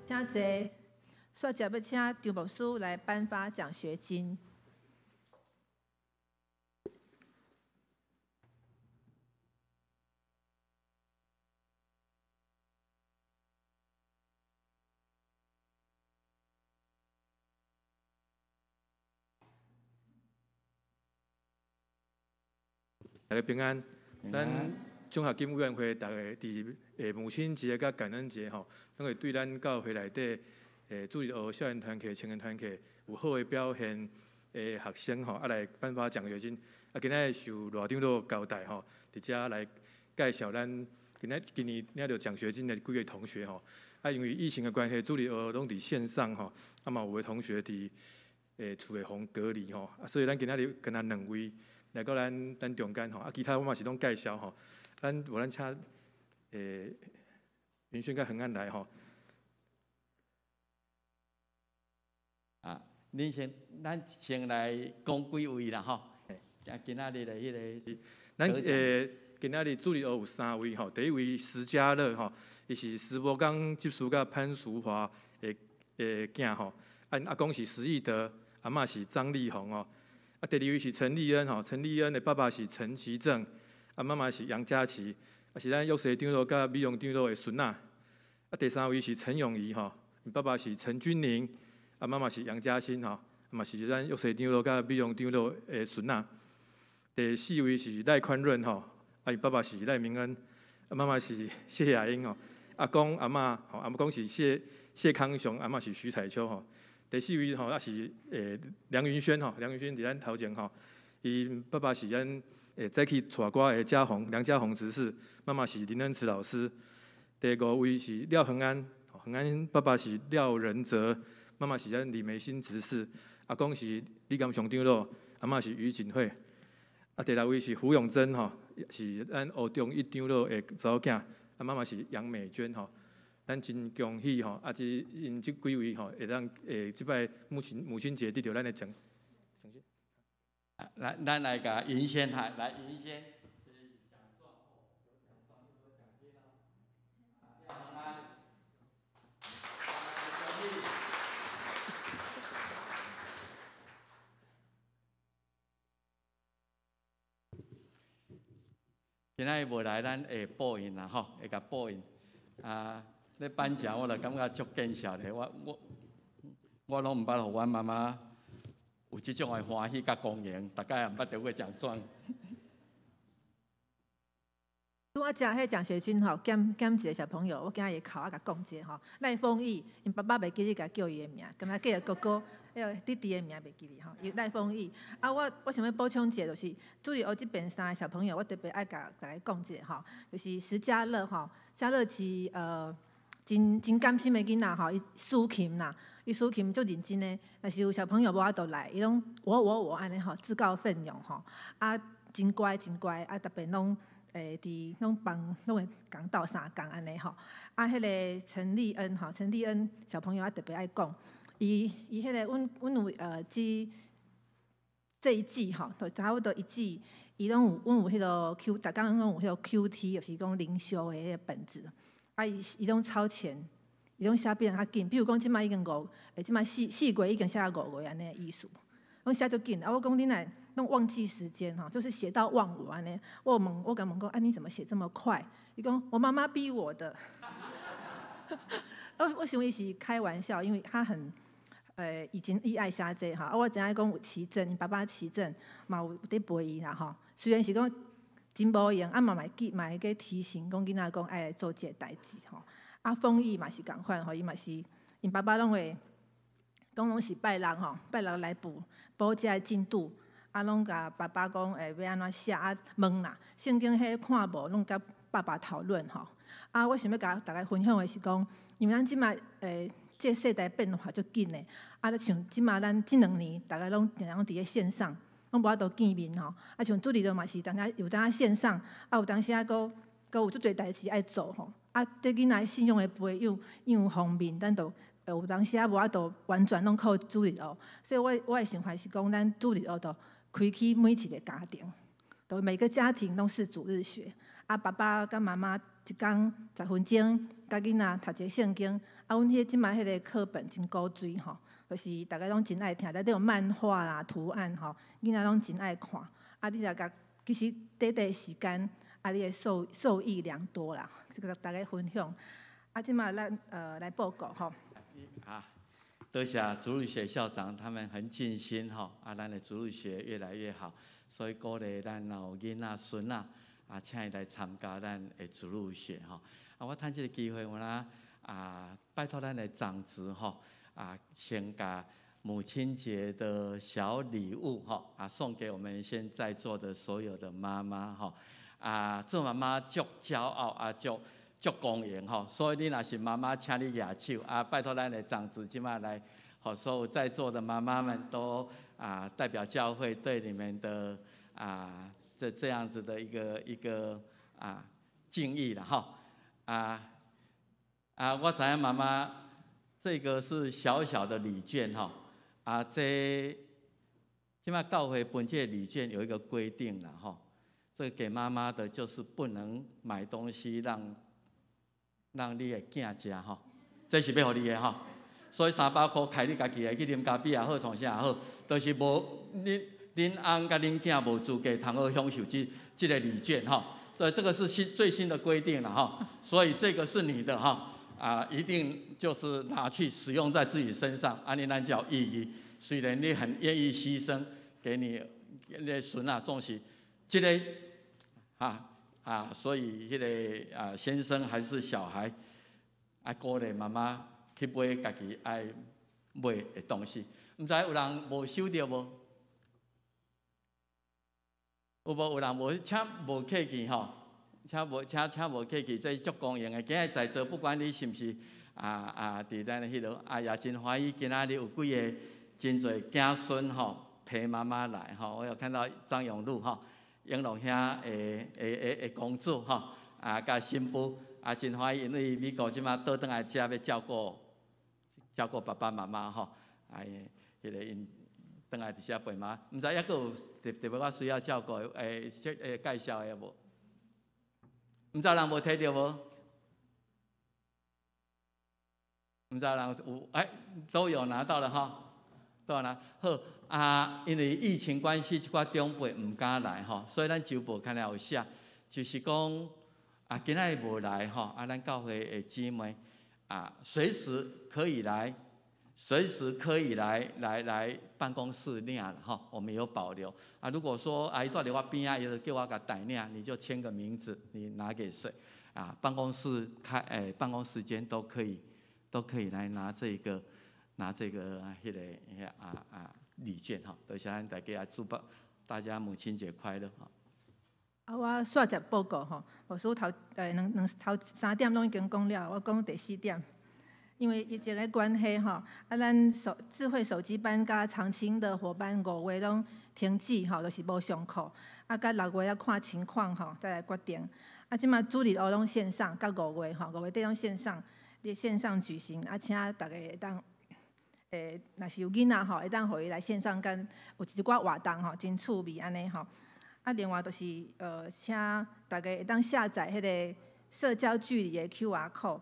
請坐，煞接欲請張牧師來頒發獎學金。大家平安。咱獎學金委員會逐个佇母親節佮感恩節吼，攏會對咱教會內底主日學少年團契、青年團契有好的表現的學生吼，來頒發獎學金。今仔日受賴長老交代吼，佇遮來介紹咱今仔今年領著獎學金的幾個同學吼。因為疫情的關係，主日學攏佇線上吼，嘛有的同學佇厝會予隔離吼，所以咱今仔日敢若兩位來到咱中間吼，其他我嘛是攏介紹吼。咱無咱請雲軒佮恆安來吼。恁先，咱先來講幾位啦吼。今仔日的彼个，咱今仔日主日學有三位吼，第一位石家樂吼，伊是石博剛執事佮潘淑華的囝吼，𪜶阿公是石義德，阿嬤是張麗紅哦。第二位是陳麗恩吼，陳麗恩的爸爸是陳其正，媽媽是楊佳琪，是咱約瑟長老佮美容長老的孫仔。第三位是陳永儀吼，𪜶爸爸是陳君寧，媽媽是楊嘉欣吼，嘛是咱約瑟長老佮美容長老的孫仔。第四位是賴寬潤吼，𪜶爸爸是賴明恩，媽媽是謝雅英吼，阿公阿嬤吼，阿公是謝康雄，阿嬤是徐彩秋吼。第四位吼，是梁雲軒吼，梁雲軒佇咱頭前吼，伊爸爸是咱早起帶歌的嘉宏，梁嘉宏執事，媽媽是林恩慈老師。第五位是廖恆安，恆安爸爸是廖仁哲，媽媽是咱李梅欣執事，阿公是李甘雄長老，阿嬤是于錦惠。第六位是胡永珍吼，是咱吳中一長老的查某囝，媽媽是楊美娟吼。咱真恭喜吼，這𪜶這幾位吼，會當這擺母親節得著咱的獎。咱來共雲軒哈，來雲軒。今仔日無來，咱會報應啦吼，會共報應。咧頒獎我就感覺足見笑咧，我我攏毋捌予阮媽媽有這種的歡喜佮光榮，大概也毋捌得過獎狀。拄仔食彼獎學金吼，減減一个小朋友，我今日口仔共講一下吼。賴豐義，𪜶爸爸袂記得共叫伊的名，敢若叫哥哥，彼个弟弟的名袂記得吼。伊賴豐義，啊，我想欲補充一下，就是主日學這邊三个小朋友，我特別愛共大家講一下吼，就是石嘉樂吼，嘉樂是真真甘心的囡仔吼，伊司琴啦，伊司琴足認真的，若是有小朋友無法度來，伊攏我我我按呢吼，自告奮勇吼，啊，真乖真乖，啊，特別攏。佇攏幫攏會共鬥相共按呢吼，啊，彼个陳麗恩吼，陳麗恩小朋友啊特別愛講，伊伊彼个阮阮有這這一季吼，就差不多一季，伊攏有阮有彼个 Q，逐工攏有彼个 QT，就是講靈修的彼个本子，啊，伊伊攏超前，伊攏寫比人較緊，比如講這擺已經五，這擺四四月已經寫到五月按呢意思，攏寫足緊，啊，我講你若攏忘記時間吼，就是寫到忘我按呢。我問我共問講，啊，你怎麼寫這麼快？伊講我媽媽逼我的。我我想伊是開玩笑，因為他很，以前伊愛寫這吼，啊，我知影講有齊正，𪜶爸爸齊正嘛有佇陪伊啦吼。雖然是講真無閒，啊嘛會記嘛會記提醒講囡仔講愛來做這個代誌吼。啊，豐義嘛是仝款吼，伊嘛是𪜶爸爸攏會講攏是拜六吼，拜六來補補這个進度。啊，攏共爸爸講，欲按怎寫啊？問啦，聖經彼看無，攏共爸爸討論吼。啊，我想欲共大家分享的是講，因為咱這擺這個世代變化足緊的，啊，像這擺咱這兩年，逐家攏定定攏佇咧線上，攏無法度見面吼。啊，像主日學嘛是，當時有當線上，啊，有當時啊，閣閣有足濟代誌愛做吼。啊，對囡仔信仰的培養養方面，咱都有當時啊無法度完全攏靠主日學。所以我我的想法是講，咱主日學都開啟每一个家庭，都每個家庭攏是主日學。啊，爸爸佮媽媽一工10分鐘，共囡仔讀一个聖經。啊，阮彼這擺彼个課本真古錐吼，就是逐家攏真愛聽，內底有漫畫啦、圖案吼，囡仔攏真愛看。啊，你若共其實短短時間，啊，你會受受益良多啦，這個大家分享。啊，這擺咱來報告吼。啊，多謝主日學校長，他們很盡心吼，啊，咱的主日學越來越好，所以鼓勵咱若有囡仔孫仔，啊，請伊來參加咱的主日學吼。啊，我趁這个機會，我來啊，拜託咱的長子吼，啊，先共母親節的小禮物吼，啊，送給我們現在座的所有的媽媽吼，啊，做媽媽足驕傲啊，足足光榮吼，所以你若是媽媽，請你舉手啊！拜託咱的長子這擺來，予所有在座的媽媽們都啊，代表教會對你們的啊，這這樣子的一個一個啊敬意啦吼啊啊！我知影媽媽這個是小小的禮券吼啊，這這擺教會分這個禮券有一個規定啦吼，這個給媽媽的就是不能買東西讓讓你的囝食吼，這是欲予你的吼，所以300箍開你家己的去啉咖啡也好，創啥也好，就是無恁恁翁佮恁囝無資格通好享受這這個禮券吼，所以這個是新最新的規定了哈，所以這個是你的哈，啊，一定就是拿去使用在自己身上，按呢咱才有意義。雖然你很願意犧牲給你你孫仔，總是這个啊啊，所以彼个啊先生還是小孩，愛鼓勵媽媽去買家己愛買的東西。毋知有人無收著無？有無有人無？請無客氣吼，請無請請無客氣，這是足光榮的。今日在座不管你是毋是啊啊，佇咱彼落啊，也真歡喜今仔日有幾个真濟囝孫吼陪媽媽來吼。我有看到張永禄吼，永禄兄的的的的公主吼，啊，佮新婦啊，真歡喜，因為美國這擺倒轉來遮欲照顧照顧爸爸媽媽吼，啊，彼个𪜶轉來佇遮陪媽，毋知猶閣有特特別我需要照顧的，欸，欸介紹的無？毋知人無提著無？毋知人有欸，都有拿到了哈，都有拿。好啊，因為疫情關係，這寡長輩毋敢來吼，所以咱週報看來有寫，就是講啊，今仔日無來吼，啊，咱教會的姊妹啊，隨時可以來，隨時可以來辦公室領啦，吼，我們有保留。啊，如果說啊，伊蹛佇我邊仔，伊就叫我共代領，你就簽個名字，你拿給誰？啊，辦公室開，辦公時間都可以，都可以來拿這個，拿這個彼個禮券吼。多謝咱大家，祝大家母親節快樂。啊，我煞接報告吼，牧師頭兩兩頭三點攏已經講了，我講第四點。因為疫情的關係吼，啊，咱手智慧手機班佮長青的夥伴5月攏停止吼，就是無上課，啊，佮6月猶看情況吼，再來決定。啊，這馬主日學攏線上，到5月吼，5月底攏線上，佇線上舉行，啊，請大家會當，若是有囡仔吼，會當予伊來線上佮有一寡活動吼，真趣味按呢吼。啊，另外就是，請大家會當下載彼個社交距離的 QR code。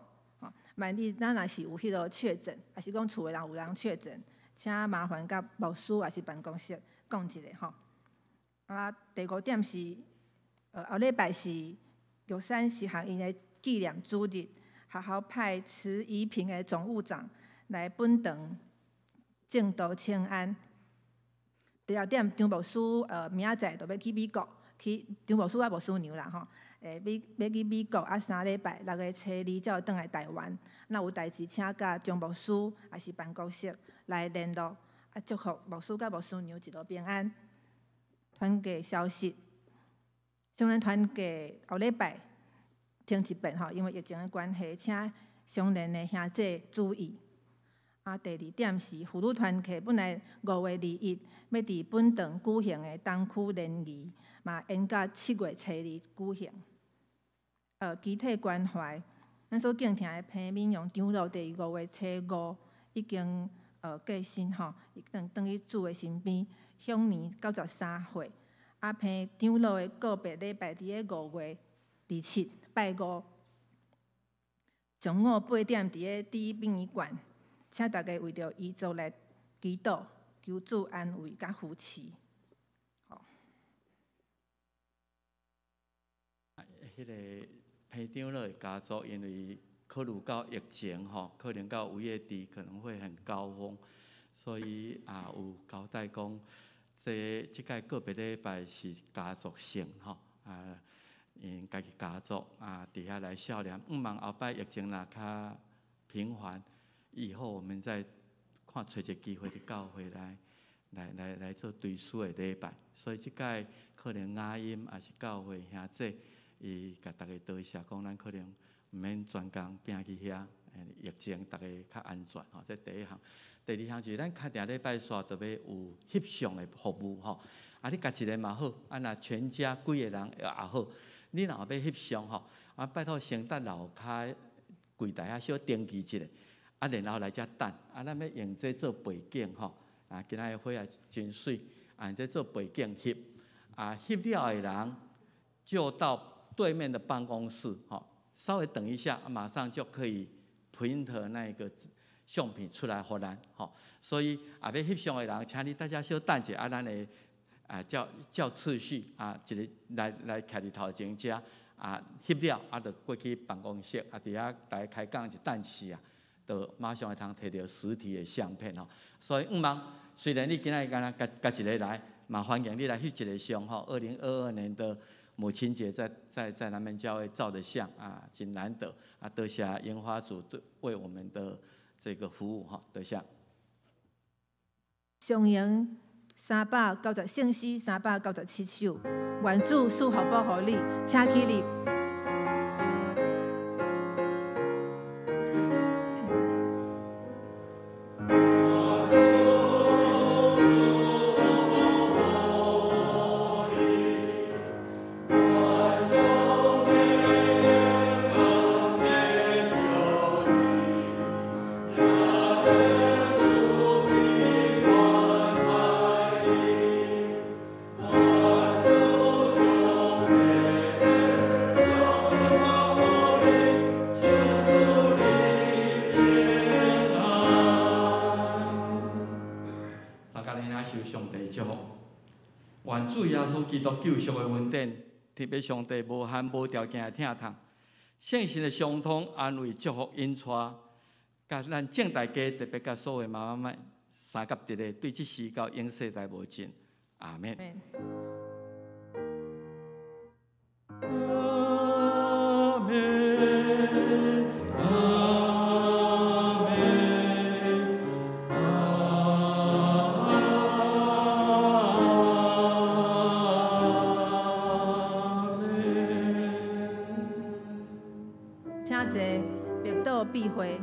萬一咱若是有彼個確診，抑是講厝的人有人確診，請麻煩佮牧師抑是辦公室講一下吼。啊，第五點是，後禮拜是玉山實行𪜶的紀念主日，學校派慈宜平的總務長來本堂證道請安。第六點，張牧師明仔載就欲去美國，去張牧師佮牧師娘啦吼。欲去美國啊，3禮拜6月初二才會轉來台灣。若有代誌，請佮張牧師抑是辦公室來聯絡。啊，祝福牧師佮牧師娘一路平安。團契消息，少年團契後禮拜停一遍吼，因為疫情的關係，請相連的兄弟注意。啊，第二點是婦女團契本來5月21欲佇本堂舉行的東區聯誼，嘛延到7月初二舉行。肢體關懷，咱所敬聽的彭敏榮長老佇5月初5已經過身吼，伊轉轉去主的身邊，享年93歲。啊，彭長老的告別禮拜佇咧5月27拜五，上午8點佇咧第一殯儀館，請大家為著遺族來祈禱，求主安慰佮扶持。好。彼個彭長老的家族，因為考慮到疫情吼，可能到5月底可能會很高峰，所以也有交代講，這屆告別禮拜是家族性吼，啊，𪜶家己家族啊，佇遐來孝念。向望後擺疫情若較平緩，以後我們再看揣一個機會佇教會來做追思的禮拜。所以這屆可能雅音抑是教會兄弟，伊共大家多謝講，咱可能毋免專工拚去遐，疫情逐家較安全吼。這第一項，第二項就是咱較定禮拜煞就欲有翕相的服務吼。啊，你家一个嘛好，啊若全家幾個人也好，你若欲翕相吼，啊拜託先等樓跤櫃台遐小登記一下，啊然後來遮等，啊咱欲用這做背景吼，啊今仔日花也真媠，啊用這做背景翕，啊翕了的人就到對面的辦公室，吼，稍微等一下，馬上就可以 print 那個相片出來予咱，吼。所以啊，欲翕相的人，請你大家小等一下，啊，咱會啊照次序啊，一个來徛佇頭前遮啊，翕了啊，就過去辦公室啊，佇遐大家開講一等時啊，就馬上會通提著實體的相片吼。所以向望，雖然你今仔日敢若家一个來，嘛歡迎你來翕一个相吼。2022年的母親節在南門教會照的相啊，真難得啊！多謝櫻花組對為我們的這個服務哈，多謝。上營390聖詩397首，願主賜福保護你，請起立。基督救贖的恩典，特別上帝無限無條件的疼痛，聖神的相通安慰祝福引帶，佮咱眾大家，特別佮所有媽媽們相佮佇咧，對這時到永世代無盡。阿們。阿們，阿們，阿們。請坐，默禱閉會。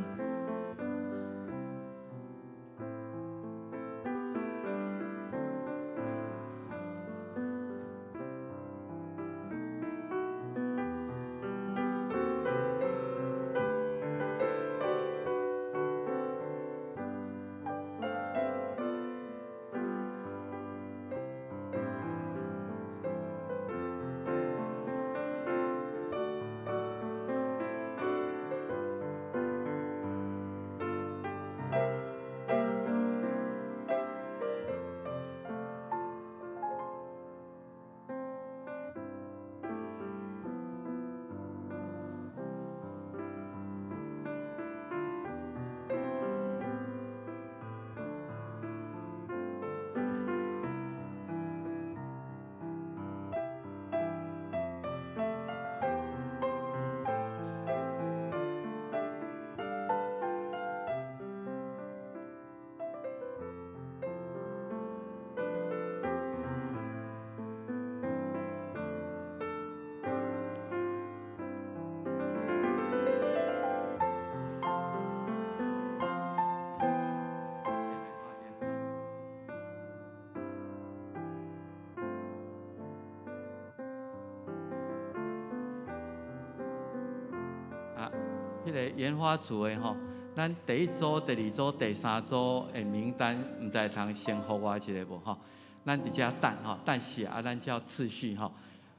彼个研發組的吼，咱第一組、第二組、第三組的名單，毋知會通先予我一下無吼？咱佇遮等吼，等寫啊，咱照次序吼。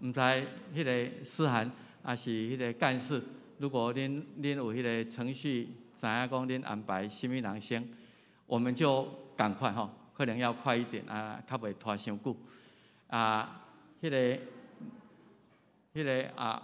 毋知彼个思涵，抑是彼个幹事，如果恁有彼个程序，知影講恁安排啥物人先，我們就趕快吼，可能要快一點啊，較袂拖傷久。啊，彼個啊。